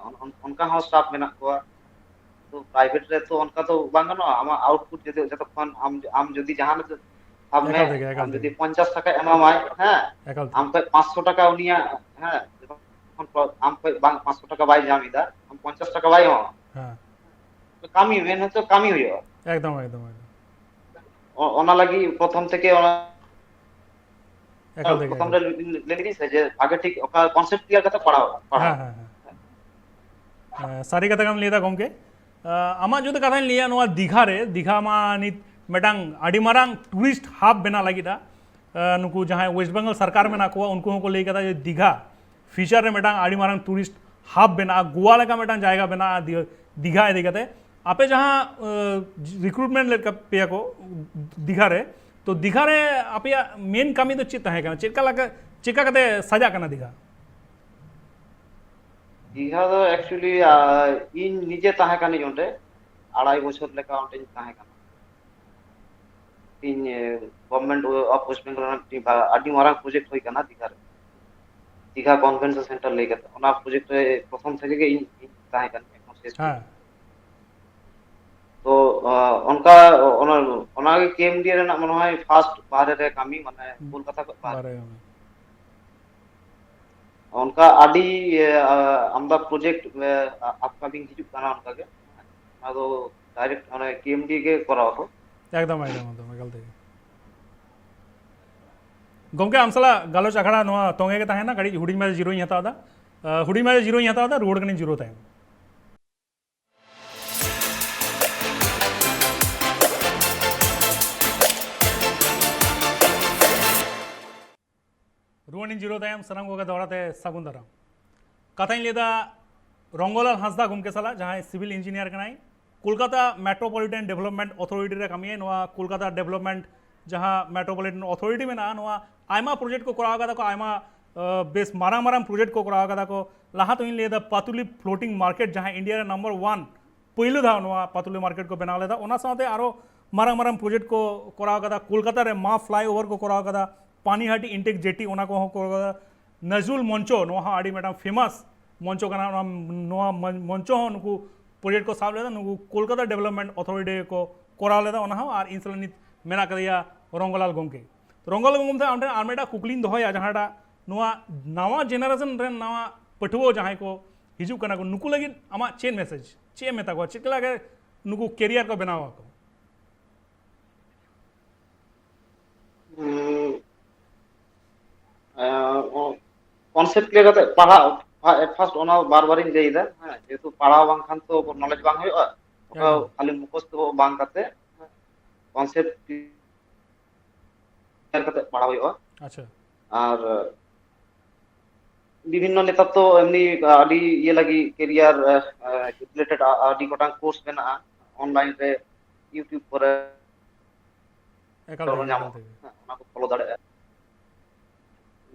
ᱚᱱ-, ᱚᱱ-, ᱚᱱᱠᱟ ᱦᱚᱸ ᱥᱴᱟᱯ ᱢᱮᱱᱟᱜ ᱠᱚᱣᱟ᱾ ᱛᱚ ᱯᱨᱟᱭᱵᱷᱮᱴ ᱨᱮ ᱛᱚ ᱚᱱᱠᱟ ᱫᱚ ᱵᱟᱝ ᱜᱟᱱᱚᱜᱼᱟ᱾ ᱟᱢᱟᱜ ᱟᱣᱩᱴᱯᱩᱴ ᱡᱩᱫᱤ, ᱡᱚᱛᱚᱠᱷᱚᱱ ᱟᱢ, ᱟᱢ ᱡᱩᱫᱤ ᱡᱟᱦᱟᱸ ᱨᱮ ᱥᱟᱵ ᱢᱮ, ᱮᱠᱟᱞ ᱛᱮᱜᱮ, ᱮᱠᱟᱞ ᱟᱢ ᱡᱩᱫᱤ ᱛᱮᱜᱮ᱾ ᱯᱚᱧᱪᱟᱥ ᱴᱟᱠᱟ ᱮᱢᱟᱢᱟᱭ, ᱦᱮᱸ, ᱮᱠᱟᱞ ᱛᱮᱜᱮ᱾ ᱟᱢ ᱠᱷᱚᱡ ᱯᱟᱸᱪᱥᱚ ᱴᱟᱠᱟ ᱩᱱᱤᱭᱟᱜ, ᱦᱮᱸ, ᱡᱚᱠᱷᱚᱱ ᱟᱢ ᱠᱷᱚᱡ ᱵᱟᱝ ᱯᱟᱸᱪᱥᱚ ᱴᱟᱠᱟ ᱵᱟᱭ ᱧᱟᱢ ᱮᱫᱟ, ᱟᱢ ᱯᱚᱧᱪᱟᱥ ᱴᱟᱠᱟ ᱵᱟᱭ ᱮᱢᱟᱢᱟ᱾ ᱦᱮᱸ᱾ ᱠᱟᱹᱢᱤ, ᱢᱮᱱ ᱦᱚᱪᱚ ᱠᱟᱹᱢᱤ ᱦᱩᱭᱩᱜᱼᱟ᱾ ᱮᱠᱫᱚᱢ, ᱮᱠᱫᱚᱢ, ᱮᱠᱫᱚᱢ᱾ ᱚ-, ᱚᱱᱟ ᱞᱟᱹᱜᱤᱫ ᱯᱨᱚᱛᱷᱚᱢ ᱛᱷᱮᱠᱮ ᱚᱱᱟ ᱮᱠᱟᱞ ᱛᱮᱜᱮ, ᱯᱨᱚᱛᱷᱚᱢ ᱮᱠᱟᱞ᱾ ᱨᱮ ᱞᱟᱹᱭ ᱞᱮᱫᱤᱧ ᱥᱮ ᱡᱮ ᱵᱷᱟᱜᱮ ᱴᱷᱤᱠ ᱚᱠᱟ ᱠᱚᱱᱥᱮᱯᱴ ᱠᱞᱤᱭᱟᱨ ᱠᱟᱛᱮ ᱯᱟᱲᱦᱟᱣ, ᱯᱟᱲᱦᱟᱣ᱾ ᱦᱮᱸ, ᱦᱮᱸ, ᱦᱮᱸ᱾ ᱮᱸ, ᱥᱟᱹᱨᱤ ᱠᱟᱛᱷᱟ ᱜᱮᱢ ᱞᱟᱹᱭ ᱮᱫᱟ ᱜᱚᱢᱠᱮ᱾ ᱟᱸ, ᱟᱢᱟᱜ ᱡᱩᱫᱤ ᱠᱟᱛᱷᱟᱧ ᱞᱟᱹᱭᱟ, ᱱᱚᱣᱟ ᱫᱤᱜᱷᱟ ᱨᱮ, ᱫᱤᱜᱷᱟ ᱢᱟ ᱱᱤᱛ ᱢᱤᱫᱴᱟᱝ ᱟᱹᱰᱤ ᱢᱟᱨᱟᱝ ᱴᱩᱨᱤᱥᱴ ᱦᱟᱵ ᱵᱮᱱᱟᱣ ᱞᱟᱹᱜᱤᱫᱼᱟ᱾ ᱟᱸ, ᱱᱩᱠᱩ ᱡᱟᱦᱟᱸᱭ ᱳᱭᱮᱥᱴ ᱵᱮᱝᱜᱚᱞ ᱥᱚᱨᱠᱟᱨ ᱢᱮᱱᱟᱜ ᱠᱚᱣᱟ, ᱩᱱᱠᱩ ᱦᱚᱸᱠᱚ ᱞᱟᱹᱭ ᱠᱟᱫᱟ ᱡᱮ ᱫᱤᱜᱷᱟ ᱯᱷᱤᱭᱩᱪᱟᱨ ᱨᱮ ᱢᱤᱫᱴᱟᱝ ᱟᱹᱰᱤ ᱢᱟᱨᱟᱝ ᱴᱩᱨᱤᱥᱴ ᱦᱟᱵ ᱵᱮᱱᱟᱜᱼᱟ, ᱜᱳᱣᱟ ᱞᱮᱠᱟ ᱢᱤᱫᱴᱟᱝ ᱡᱟᱭᱜᱟ ᱵᱮᱱᱟᱜᱼᱟ ᱫᱤ-, ᱫᱤᱜᱷᱟ ᱤᱫᱤ ᱠᱟᱛᱮ᱾ ᱟᱯᱮ ᱡᱟᱦᱟᱸ, ᱟᱸ, ᱨᱤᱠᱨᱩᱴᱢᱮᱱᱴ ᱞᱮᱫ ᱯᱮᱭᱟ ᱠᱚ ᱫᱤᱜᱷᱟ ᱨᱮ, ᱛᱚ ᱫᱤᱜᱷᱟ ᱨᱮ ᱟᱯᱮᱭᱟᱜ ᱢᱮᱱ ᱠᱟᱹᱢᱤ ᱫᱚ ᱪᱮᱫ ᱛᱟᱦᱮᱸ ᱠᱟᱱᱟ? ᱪᱮᱫ ᱞᱮᱠᱟ ᱞᱮᱠᱟ, ᱪᱮᱫ ᱞᱮᱠᱟ ᱠᱟᱛᱮ ᱥᱟᱡᱟᱜ ᱠᱟᱱᱟ ᱫᱤᱜᱷᱟ? ᱫᱤᱜᱷᱟ ᱫᱚ ᱮᱠᱪᱩᱭᱮᱞᱤ, ᱟᱸ, ᱤᱧ ᱱᱤᱡᱮ ᱛᱟᱦᱮᱸ ᱠᱟᱹᱱᱟᱹᱧ ᱚᱸᱰᱮ ᱟᱲᱟᱭ ᱵᱚᱪᱷᱚᱨ ᱞᱮᱠᱟ ᱚᱸᱰᱮᱧ ᱛᱟᱦᱮᱸ ᱠᱟᱱᱟ᱾ ᱤᱧ, ᱮ, ᱜᱚᱵᱷᱢᱮᱱᱴ ᱚᱯᱷ ᱳᱭᱮᱥᱴ ᱵᱮᱝᱜᱚᱞ ᱨᱮᱱᱟᱜ ᱢᱤᱫᱴᱤᱡ ᱵᱟ-, ᱟᱹᱰᱤ ᱢᱟᱨᱟᱝ ᱯᱨᱚᱡᱮᱠᱴ ᱦᱩᱭ ᱠᱟᱱᱟ ᱫᱤᱜᱷᱟ ᱨᱮ᱾ ᱫᱤᱜᱷᱟ ᱠᱚᱱᱵᱷᱮᱱᱥᱚᱱ ᱥᱮᱱᱴᱟᱨ ᱞᱟᱹᱭ ᱠᱟᱛᱮ, ᱚᱱᱟ ᱯᱨᱚᱡᱮᱠᱴ ᱨᱮ ᱯᱨᱚᱛᱷᱚᱢ ᱛᱷᱮᱠᱮ ᱜᱮ ᱤᱧ ᱤᱧ ᱛᱟᱦᱮᱸ ᱠᱟᱱᱟ ᱮᱠᱷᱚᱱ ᱥᱮᱥ ᱦᱮᱸ᱾ ᱯᱚᱨᱡᱚᱱᱛᱚ᱾ ᱛᱚ ᱚᱱᱠᱟ ᱚᱱᱟ ᱚᱱᱟᱜᱮ ᱠᱮ ᱮᱢ ᱰᱤ ᱨᱮᱱᱟᱜ ᱢᱚᱱᱮ ᱦᱚᱭ ᱯᱷᱟᱥᱴ ᱵᱟᱦᱨᱮ ᱨᱮ ᱠᱟᱹᱢᱤ, ᱢᱟᱱᱮ ᱠᱳᱞᱠᱟᱛᱟ ᱠᱷᱚᱱ ᱵᱟᱦᱨᱮ᱾ ᱵᱟᱦᱨᱮ ᱠᱟᱹᱢᱤ᱾ ᱚᱱᱠᱟ ᱟᱹᱰᱤ ᱟᱢᱫᱟ ᱯᱨᱚᱡᱮᱠᱴ ᱟᱯᱠᱟᱢᱤᱝ ᱦᱤᱡᱩᱜ ᱠᱟᱱᱟ, ᱚᱱᱠᱟ ᱜᱮ᱾ ᱚᱱᱟ ᱫᱚ ᱰᱟᱭᱨᱮᱠᱴ ᱚᱱᱮ ᱠᱮ ᱮᱢ ᱰᱤ ᱜᱮ ᱠᱚᱨᱟᱣ ᱟᱠᱚ᱾ ᱮᱠᱫᱚᱢ ᱮᱠᱫᱚᱢ ᱮᱠᱫᱚᱢ ᱮᱠᱟᱞ ᱛᱮᱜᱮ᱾ ᱜᱚᱢᱠᱮ, ᱟᱢ ᱥᱟᱞᱟᱜ ᱜᱟᱞᱚᱪ ᱟᱠᱷᱲᱟ ᱱᱚᱣᱟ ᱛᱚᱸᱜᱮ ᱜᱮ ᱛᱟᱦᱮᱱᱟ᱾ ᱠᱟᱹᱴᱤᱡ ᱦᱩᱰᱤᱧ ᱢᱟᱪᱷᱟ ᱡᱤᱨᱟᱹᱣ ᱤᱧ ᱦᱟᱛᱟᱣ ᱮᱫᱟ᱾ ᱦᱩᱰᱤᱧ ᱢᱟᱪᱷᱟ ᱡᱤᱨᱟᱹᱣ ᱤᱧ ᱦᱟᱛᱟᱣ ᱮᱫᱟ, ᱨᱩᱣᱟᱹᱲ ᱠᱟᱹᱱᱟᱹᱧ ᱡᱤᱨᱟᱹᱣ ᱛᱟᱭᱚᱢ᱾ ᱨᱩᱣᱟᱹᱲᱤᱧ ᱡᱤᱨᱟᱹᱣ ᱛᱟᱭᱚᱢ ᱥᱟᱱᱟᱢ ᱠᱚᱜᱮ ᱫᱚᱦᱲᱟ ᱛᱮ ᱥᱟᱹᱜᱩᱱ ᱫᱟᱨᱟᱢ᱾ ᱠᱟᱛᱷᱟᱧ ᱞᱟᱹᱭᱫᱟ ᱨᱚᱝᱜᱚᱞᱟᱞ ᱦᱟᱸᱥᱫᱟ ᱜᱚᱢᱠᱮ ᱥᱟᱞᱟᱜ, ᱡᱟᱦᱟᱸᱭ ᱥᱤᱵᱤᱞ ᱤᱧᱡᱤᱱᱤᱭᱟᱨ ᱠᱟᱱᱟᱭ, ᱠᱳᱞᱠᱟᱛᱟ ᱢᱮᱴᱨᱳᱯᱚᱞᱤᱴᱟᱱ ᱰᱮᱵᱷᱞᱚᱯᱢᱮᱱᱴ ᱚᱛᱷᱚᱨᱤᱴᱤ ᱨᱮ ᱠᱟᱹᱢᱤᱭᱟᱭ᱾ ᱱᱚᱣᱟ ᱠᱳᱞᱠᱟᱛᱟ ᱰᱮᱵᱷᱞᱚᱯᱢᱮᱱᱴ ᱡᱟᱦᱟᱸ ᱢᱮᱴᱨᱳᱯᱚᱞᱤᱴᱟᱱ ᱚᱛᱷᱚᱨᱤᱴᱤ ᱢᱮᱱᱟᱜᱼᱟ, ᱱᱚᱣᱟ ᱟᱭᱢᱟ ᱯᱨᱚᱡᱮᱠᱴ ᱠᱚ ᱠᱚᱨᱟᱣ ᱠᱟᱫᱟ ᱠᱚ, ᱟᱭᱢᱟ ᱵᱮᱥ ᱢᱟᱨᱟᱝ ᱢᱟᱨᱟᱝ ᱯᱨᱚᱡᱮᱠᱴ ᱠᱚ ᱠᱚᱨᱟᱣ ᱠᱟᱫᱟ ᱠᱚ᱾ ᱞᱟᱦᱟ ᱛᱮᱦᱚᱧ ᱞᱟᱹᱭᱫᱟ ᱯᱟᱛᱩᱞᱤ ᱯᱷᱞᱳᱴᱤᱝ ᱢᱟᱨᱠᱮᱴ, ᱡᱟᱦᱟᱸ ᱤᱱᱰᱤᱭᱟ ᱨᱮ ᱱᱟᱢᱵᱟᱨ ᱳᱣᱟᱱ ᱯᱳᱭᱞᱳ ᱫᱷᱟᱣ ᱱᱚᱣᱟ ᱯᱟᱛᱩᱞᱤ ᱢᱟᱨᱠᱮᱴ ᱠᱚ ᱵᱮᱱᱟᱣ ᱞᱮᱫᱟ᱾ ᱚᱱᱟ ᱥᱟᱶᱛᱮ ᱟᱨᱚ ᱢᱟᱨᱟᱝ ᱢᱟᱨᱟᱝ ᱯᱨᱚᱡᱮᱠᱴ ᱠᱚ ᱠᱚᱨᱟᱣ ᱠᱟᱫᱟ᱾ ᱠᱳᱞᱠᱟᱛᱟ ᱨᱮ ᱢᱟ ᱯᱷᱞᱟᱭ ᱳᱵᱷᱟᱨ ᱠᱚ ᱠᱚᱨᱟᱣ ᱠᱟᱫᱟ, ᱯᱟᱱᱤᱦᱟᱴᱤ ᱤᱱᱴᱮᱠ ᱡᱮᱴᱤ, ᱚᱱᱟ ᱠᱚᱦᱚᱸ ᱠᱚᱨᱟᱣ ᱠᱟᱫᱟ᱾ ᱱᱟᱡᱩᱞ ᱢᱚᱧᱪᱚ, ᱱᱚᱣᱟ ᱦᱚᱸ ᱟᱹᱰᱤ ᱢᱤᱫᱴᱟᱝ ᱯᱷᱮᱢᱟᱥ ᱢᱚᱧᱪᱚ ᱠᱟᱱᱟ᱾ ᱱᱚᱣᱟ ᱱᱚᱣᱟ ᱢᱚᱧ- ᱢᱚᱧᱪᱚ ᱦᱚᱸ ᱱᱩᱠᱩ ᱯᱨᱚᱡᱮᱠᱴ ᱠᱚ ᱥᱟᱵ ᱞᱮᱫᱟ, ᱱᱩᱠᱩ ᱠᱳᱞᱠᱟᱛᱟ ᱰᱮᱵᱷᱞᱚᱯᱢᱮᱱᱴ ᱚᱛᱷᱚᱨᱤᱴᱤ ᱠᱚ ᱠᱚᱨᱟᱣ ᱞᱮᱫᱟ᱾ ᱚᱱᱟ ᱦᱚᱸ ᱟᱨ ᱤᱧ ᱥᱟᱞᱟᱜ ᱱᱤᱛ ᱢᱮᱱᱟᱜ ᱠᱟᱫᱮᱭᱟ ᱨᱚᱝᱜᱚᱞᱟᱞ ᱜᱚᱢᱠᱮ᱾ ᱨᱚᱝᱜᱚᱞᱟᱞ ᱜᱚᱢᱠᱮ, ᱟᱢ ᱴᱷᱮᱱ ᱟᱨ ᱢᱤᱫᱴᱟᱝ ᱠᱩᱠᱞᱤᱧ ᱫᱚᱦᱚᱭᱟ, ᱡᱟᱦᱟᱸᱴᱟᱜ ᱱᱚᱣᱟ ᱱᱟᱣᱟ ᱡᱮᱱᱟᱨᱮᱥᱚᱱ ᱨᱮᱱ ᱱᱟᱣᱟ ᱯᱟᱹᱴᱷᱩᱣᱟᱹ ᱡᱟᱦᱟᱸᱭ ᱠᱚ ᱦᱤᱡᱩᱜ ᱠᱟᱱᱟ ᱠᱚ, ᱱᱩᱠᱩ ᱞᱟᱹᱜᱤᱫ ᱟᱢᱟᱜ ᱪᱮᱫ ᱢᱮᱥᱮᱡᱽ, ᱪᱮᱫ ᱮᱢ ᱢᱮᱛᱟ ᱠᱚᱣᱟ, ᱪᱮᱫ ᱞᱮᱠᱟ ᱱᱩᱠᱩ ᱠᱮᱨᱤᱭᱟᱨ ᱠᱚ ᱵᱮᱱᱟᱣ ᱟᱠᱚ? ᱠᱚᱱᱥᱮᱯᱴ ᱞᱟᱹᱭ ᱠᱟᱛᱮ ᱯᱟᱲᱦᱟᱜ, ᱮᱴ ᱯᱷᱟᱨᱥᱴ ᱚᱱᱟ ᱵᱟᱨ ᱵᱟᱨᱤᱧ ᱞᱟᱹᱭ ᱮᱫᱟ, ᱦᱮᱸ, ᱡᱮᱦᱮᱛᱩ ᱯᱟᱲᱦᱟᱣ ᱵᱟᱝᱠᱷᱟᱱ ᱛᱚ ᱱᱚᱞᱮᱡᱽ ᱵᱟᱝ ᱦᱩᱭᱩᱜᱼᱟ᱾ ᱚᱠᱟ ᱮᱠᱫᱚᱢ᱾ ᱠᱷᱟᱹᱞᱤ ᱢᱩᱠᱷᱚᱥᱛᱚ ᱵᱟᱝ ᱠᱟᱛᱮ ᱠᱚᱱᱥᱮᱯᱴ ᱠᱞᱤᱭᱟᱨ ᱠᱟᱛᱮ ᱯᱟᱲᱦᱟᱣ ᱦᱩᱭᱩᱜᱼᱟ᱾ ᱟᱪᱪᱷᱟ᱾ ᱟᱨ ᱵᱤᱵᱷᱤᱱᱱᱚ ᱱᱮᱛᱟᱨ ᱛᱚ ᱮᱢᱱᱤ ᱟᱹᱰᱤ ᱤᱭᱟᱹ ᱞᱟᱹᱜᱤᱫ ᱠᱮᱨᱤᱭᱟᱨ ᱨᱤᱞᱮᱴᱮᱰ ᱟᱹᱰᱤ ᱜᱚᱴᱟᱝ ᱠᱳᱨᱥ ᱢᱮᱱᱟᱜᱼᱟ ᱚᱱᱞᱟᱭᱤᱱ ᱨᱮ, ᱤᱭᱩᱴᱤᱭᱩᱵᱽ ᱠᱚᱨᱮ᱾ ᱮᱠᱟᱞ ᱛᱮᱜᱮ, ᱧᱟᱢᱚᱜᱼᱟ᱾ ᱮᱠᱟᱞ ᱛᱮᱜᱮ᱾ ᱦᱮᱸ, ᱚᱱᱟ ᱠᱚ ᱯᱷᱚᱞᱳ ᱫᱟᱲᱮᱭᱟᱜᱼᱟ᱾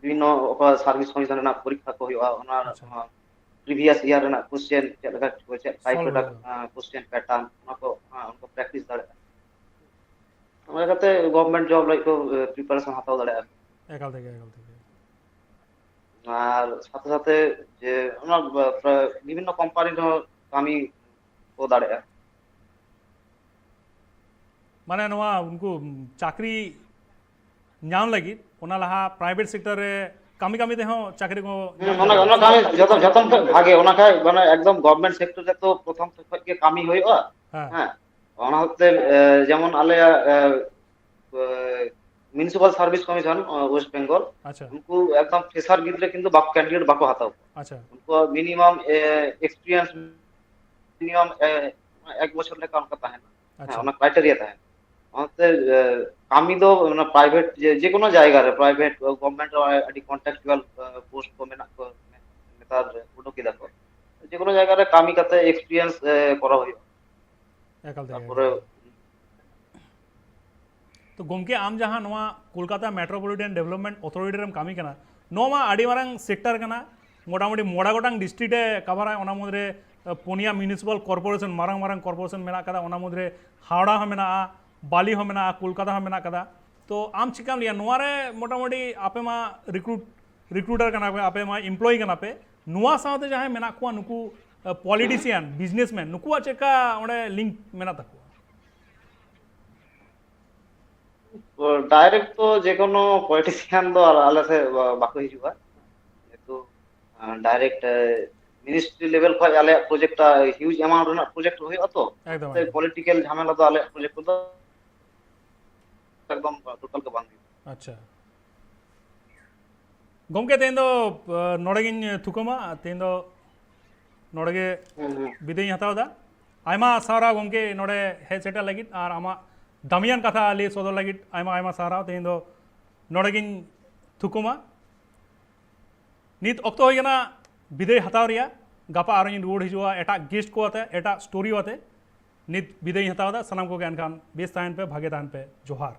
ᱵᱤᱵᱷᱤᱱᱱᱚ ᱚᱠᱟ ᱥᱟᱨᱵᱷᱤᱥ ᱠᱚᱢᱤᱥᱚᱱ ᱨᱮᱱᱟᱜ ᱯᱚᱨᱤᱠᱠᱷᱟ ᱠᱚ ᱦᱩᱭᱩᱜᱼᱟ, ᱚᱱᱟ ᱟᱪᱪᱷᱟ᱾ ᱯᱨᱤᱵᱷᱤᱭᱟᱥ ᱤᱭᱟᱨ ᱨᱮᱱᱟᱜ ᱠᱚᱥᱪᱮᱱ ᱪᱮᱫ ᱞᱮᱠᱟ, ᱪᱮᱫ ᱴᱟᱭᱤᱯ ᱥᱚᱞᱵᱷ ᱨᱮᱱᱟᱜ ᱦᱩᱭᱩᱜᱼᱟ᱾ ᱠᱚᱥᱪᱮᱱ ᱯᱮᱴᱟᱨᱱ, ᱚᱱᱟ ᱠᱚ, ᱦᱮᱸ, ᱚᱱᱟ ᱠᱚ ᱯᱨᱮᱠᱴᱤᱥ ᱫᱟᱲᱮᱭᱟᱜᱼᱟ᱾ ᱚᱱᱟ ᱠᱟᱛᱮ ᱜᱚᱵᱷᱚᱨᱱᱢᱮᱱᱴ ᱡᱚᱵ ᱞᱟᱹᱜᱤᱫ ᱠᱚ ᱯᱨᱤᱯᱟᱨᱮᱥᱚᱱ ᱦᱟᱛᱟᱣ ᱫᱟᱲᱮᱭᱟᱜᱼᱟ᱾ ᱮᱠᱟᱞ ᱛᱮᱜᱮ, ᱮᱠᱟᱞ ᱛᱮᱜᱮ᱾ ᱟᱨ ᱥᱟᱛᱷᱮ ᱥᱟᱛᱷᱮ ᱡᱮ ᱚᱱᱟ ᱵᱤᱵᱷᱤᱱᱱᱚ ᱠᱳᱢᱯᱟᱱᱤ ᱨᱮᱦᱚᱸ ᱠᱟᱹᱢᱤ ᱠᱚ ᱫᱟᱲᱮᱭᱟᱜᱼᱟ᱾ ᱢᱟᱱᱮ ᱱᱚᱣᱟ ᱩᱱᱠᱩ ᱪᱟᱹᱠᱨᱤ ᱧᱟᱢ ᱞᱟᱹᱜᱤᱫ ᱚᱱᱟ ᱞᱟᱦᱟ ᱯᱨᱟᱭᱵᱷᱮᱴ ᱥᱮᱠᱴᱚᱨ ᱨᱮ ᱠᱟᱹᱢᱤ ᱠᱟᱹᱢᱤ ᱛᱮᱦᱚᱸ ᱪᱟᱹᱠᱨᱤ ᱠᱚ ᱧᱟᱢ ᱚᱱᱟ ᱚᱱᱟ ᱠᱟᱹᱢᱤ ᱡᱚᱛᱚ ᱡᱚᱛᱚ ᱠᱷᱚᱱ ᱵᱷᱟᱜᱮ, ᱚᱱᱟ ᱠᱷᱟᱡ ᱢᱟᱱᱮ ᱮᱠᱫᱚᱢ ᱜᱚᱵᱷᱢᱮᱱᱴ ᱥᱮᱠᱴᱚᱨ ᱨᱮ ᱛᱚ ᱯᱨᱚᱛᱷᱚᱢ ᱠᱷᱚᱱ ᱜᱮ ᱠᱟᱹᱢᱤ ᱦᱩᱭᱩᱜᱼᱟ᱾ ᱦᱮᱸ ᱦᱮᱸ, ᱚᱱᱟ ᱦᱚᱛᱮ ᱡᱮᱢᱚᱱ ᱟᱞᱮᱭᱟᱜ ᱢᱤᱭᱩᱱᱤᱥᱤᱯᱟᱞ ᱥᱟᱨᱵᱷᱤᱥ ᱠᱚᱢᱤᱥᱚᱱ ᱳᱭᱮᱥᱴ ᱵᱮᱝᱜᱚᱞ, ᱟᱪᱪᱷᱟ ᱩᱱᱠᱩ ᱮᱠᱫᱚᱢ ᱯᱷᱨᱮᱥᱟᱨ ᱜᱤᱫᱽᱨᱟᱹ ᱠᱤᱱᱛᱩ ᱵᱟᱠᱚ, ᱠᱮᱱᱰᱤᱰᱮᱴ ᱵᱟᱠᱚ ᱦᱟᱛᱟᱣ ᱠᱚᱣᱟ᱾ ᱟᱪᱪᱷᱟ ᱩᱱᱠᱩᱣᱟᱜ ᱢᱤᱱᱤᱢᱟᱢ ᱮᱠᱥᱯᱤᱨᱤᱭᱮᱱᱥ ᱢᱤᱱᱤᱢᱟᱢ ᱮᱠ ᱵᱚᱪᱷᱚᱨ ᱞᱮᱠᱟ ᱚᱱᱠᱟ ᱛᱟᱦᱮᱱᱟ᱾ ᱦᱮᱸ, ᱟᱪᱪᱷᱟ ᱚᱱᱟ ᱠᱨᱟᱭᱴᱮᱨᱤᱭᱟ ᱛᱟᱦᱮᱱᱟ᱾ ᱚᱱᱟᱛᱮ ᱠᱟᱹᱢᱤ ᱫᱚ ᱚᱱᱟ ᱯᱨᱟᱭᱵᱷᱮᱴ ᱡᱮ ᱡᱮᱠᱳᱱᱳ ᱡᱟᱭᱜᱟ ᱨᱮ, ᱯᱨᱟᱭᱵᱷᱮᱴ ᱜᱚᱵᱷᱢᱮᱱᱴ ᱟᱹᱰᱤ ᱠᱚᱱᱴᱨᱟᱠᱪᱩᱣᱟᱞ ᱯᱳᱥᱴ ᱠᱚ ᱢᱮᱱᱟᱜ ᱠᱚ ᱱᱮᱛᱟᱨ ᱩᱰᱩᱠ ᱠᱮᱫᱟ ᱠᱚ᱾ ᱡᱮᱠᱳᱱᱳ ᱡᱟᱭᱜᱟ ᱨᱮ ᱠᱟᱹᱢᱤ ᱠᱟᱛᱮ ᱮᱠᱥᱯᱤᱨᱤᱭᱮᱱᱥ ᱠᱚᱨᱟᱣ ᱦᱩᱭᱩᱜᱼᱟ᱾ ᱮᱠᱟᱞ ᱛᱮ ᱛᱟᱨᱯᱚᱨᱮ ᱛᱚ ᱜᱚᱢᱠᱮ, ᱟᱢ ᱡᱟᱦᱟᱸ ᱱᱚᱣᱟ ᱠᱳᱞᱠᱟᱛᱟ ᱢᱮᱴᱨᱳᱯᱚᱞᱤᱴᱟᱱ ᱰᱮᱵᱷᱞᱚᱯᱢᱮᱱᱴ ᱚᱛᱷᱚᱨᱤᱴᱤ ᱨᱮᱢ ᱠᱟᱹᱢᱤ ᱠᱟᱱᱟ, ᱱᱚᱣᱟ ᱢᱟ ᱟᱹᱰᱤ ᱢᱟᱨᱟᱝ ᱥᱮᱠᱴᱟᱨ ᱠᱟᱱᱟ, ᱢᱚᱴᱟᱢᱩᱴᱤ ᱢᱚᱬᱮ ᱜᱚᱴᱟᱝ ᱰᱤᱥᱴᱨᱤᱠᱴ ᱮ ᱠᱟᱵᱷᱟᱨᱟ᱾ ᱚᱱᱟ ᱢᱩᱫᱽᱨᱮ ᱯᱩᱱᱭᱟ ᱢᱤᱭᱩᱱᱤᱥᱤᱯᱟᱞ ᱠᱚᱨᱯᱳᱨᱮᱥᱚᱱ, ᱢᱟᱨᱟᱝ ᱢᱟᱨᱟᱝ ᱠᱚᱨᱯᱳᱨᱮᱥᱚᱱ ᱢᱮᱱᱟᱜ ᱠᱟᱫᱟ, ᱚᱱᱟ ᱢᱩᱫᱽᱨᱮ ᱦᱟᱣᱲᱟ ᱦᱚᱸ ᱢᱮᱱᱟᱜᱼᱟ, ᱵᱟᱞᱤ ᱦᱚᱸ ᱢᱮᱱᱟᱜᱼᱟ, ᱠᱳᱞᱠᱟᱛᱟ ᱦᱚᱸ ᱢᱮᱱᱟᱜ ᱠᱟᱫᱟ᱾ ᱛᱚ ᱟᱢ ᱪᱤᱠᱟᱢ ᱞᱟᱹᱭᱟ, ᱱᱚᱣᱟ ᱨᱮ ᱢᱚᱴᱟᱢᱩᱴᱤ ᱟᱯᱮ ᱢᱟ ᱨᱤᱠᱨᱩᱴ ᱨᱤᱠᱨᱩᱴᱟᱨ ᱠᱟᱱᱟ ᱯᱮ, ᱟᱯᱮ ᱢᱟ ᱮᱢᱯᱞᱚᱭᱤ ᱠᱟᱱᱟ ᱯᱮ, ᱱᱚᱣᱟ ᱥᱟᱶᱛᱮ ᱡᱟᱦᱟᱸᱭ ᱢᱮᱱᱟᱜ ᱠᱚᱣᱟ ᱱᱩᱠᱩ ᱯᱚᱞᱤᱴᱤᱥᱤᱭᱟᱱ, ᱵᱤᱡᱽᱱᱮᱥᱢᱮᱱ, ᱱᱩᱠᱩᱣᱟᱜ ᱪᱮᱫᱠᱟ ᱚᱸᱰᱮ ᱞᱤᱝᱠ ᱢᱮᱱᱟᱜ ᱛᱟᱠᱚᱣᱟ? ᱰᱟᱭᱨᱮᱠᱴ ᱛᱚ ᱡᱮᱠᱳᱱᱳ ᱯᱚᱞᱤᱴᱤᱥᱤᱭᱟᱱ ᱫᱚ ᱟᱞᱮ ᱥᱮᱫ ᱵᱟᱠᱚ ᱦᱤᱡᱩᱜᱼᱟ᱾ ᱡᱮᱦᱮᱛᱩ ᱰᱟᱭᱨᱮᱠᱴ ᱢᱤᱱᱤᱥᱴᱨᱤ ᱞᱮᱵᱮᱞ ᱠᱷᱚᱱ ᱟᱞᱮᱭᱟᱜ ᱯᱨᱚᱡᱮᱠᱴ ᱦᱤᱭᱩᱡᱽ ᱮᱢᱟᱣᱩᱱᱴ ᱨᱮᱱᱟᱜ ᱯᱨᱚᱡᱮᱠᱴ ᱦᱩᱭᱩᱜᱼᱟ, ᱛᱚ ᱮᱠᱫᱚᱢ, ᱚᱱᱟᱛᱮ ᱮᱠᱫᱚᱢ᱾ ᱯᱚᱞᱤᱴᱤᱠᱟᱞ ᱡᱷᱟᱢᱮᱞᱟ ᱫᱚ ᱟᱞᱮᱭᱟᱜ ᱯᱨᱚᱡᱮᱠᱴ ᱨᱮᱫᱚ ᱮᱠᱫᱚᱢ ᱴᱳᱴᱟᱞ ᱜᱮ ᱵᱟᱝ ᱦᱩᱭᱩᱜᱼᱟ᱾ ᱟᱪᱪᱷᱟ ᱜᱚᱢᱠᱮ, ᱛᱮᱦᱮᱧ ᱫᱚ ᱱᱚᱰᱮ ᱜᱤᱧ ᱛᱷᱩᱠᱟᱹᱢᱟ᱾ ᱛᱮᱦᱮᱧ ᱫᱚ ᱱᱚᱰᱮ ᱜᱮ ᱵᱤᱫᱟᱹᱭ ᱤᱧ ᱦᱟᱛᱟᱣ ᱮᱫᱟ᱾ ᱟᱭᱢᱟ ᱥᱟᱨᱦᱟᱣ ᱜᱚᱢᱠᱮ, ᱱᱚᱰᱮ ᱦᱮᱡ ᱥᱮᱴᱮᱨ ᱞᱟᱹᱜᱤᱫ ᱟᱨ ᱟᱢᱟᱜ ᱫᱟᱢᱤᱭᱟᱱ ᱠᱟᱛᱷᱟ ᱞᱟᱹᱭ ᱥᱚᱫᱚᱨ ᱞᱟᱹᱜᱤᱫ ᱟᱭᱢᱟ ᱟᱭᱢᱟ ᱥᱟᱨᱦᱟᱣ᱾ ᱛᱮᱦᱮᱧ ᱫᱚ ᱱᱚᱰᱮ ᱜᱤᱧ ᱛᱷᱩᱠᱟᱹᱢᱟ᱾ ᱱᱤᱛ ᱚᱠᱛᱚ ᱦᱩᱭ ᱠᱟᱱᱟ ᱵᱤᱫᱟᱹᱭ ᱦᱟᱛᱟᱣ ᱨᱮᱭᱟᱜ᱾ ᱜᱟᱯᱟ ᱟᱨᱚᱧ ᱨᱩᱣᱟᱹᱲ ᱦᱤᱡᱩᱜᱼᱟ ᱮᱴᱟᱜ ᱜᱮᱥᱴ ᱠᱚ ᱟᱛᱮ, ᱮᱴᱟᱜ ᱥᱴᱳᱨᱤ ᱟᱛᱮ᱾ ᱱᱤᱛ ᱵᱤᱫᱟᱹᱭ ᱤᱧ ᱦᱟᱛᱟᱣ ᱮᱫᱟ᱾ ᱥᱟᱱᱟᱢ ᱠᱚᱜᱮ ᱮᱱᱠᱷᱟᱱ ᱵᱮᱥ ᱛᱟᱦᱮᱱ ᱯᱮ, ᱵᱷᱟᱜᱮ ᱛᱟᱦᱮᱱ ᱯᱮ᱾ ᱡᱚᱦᱟᱨ᱾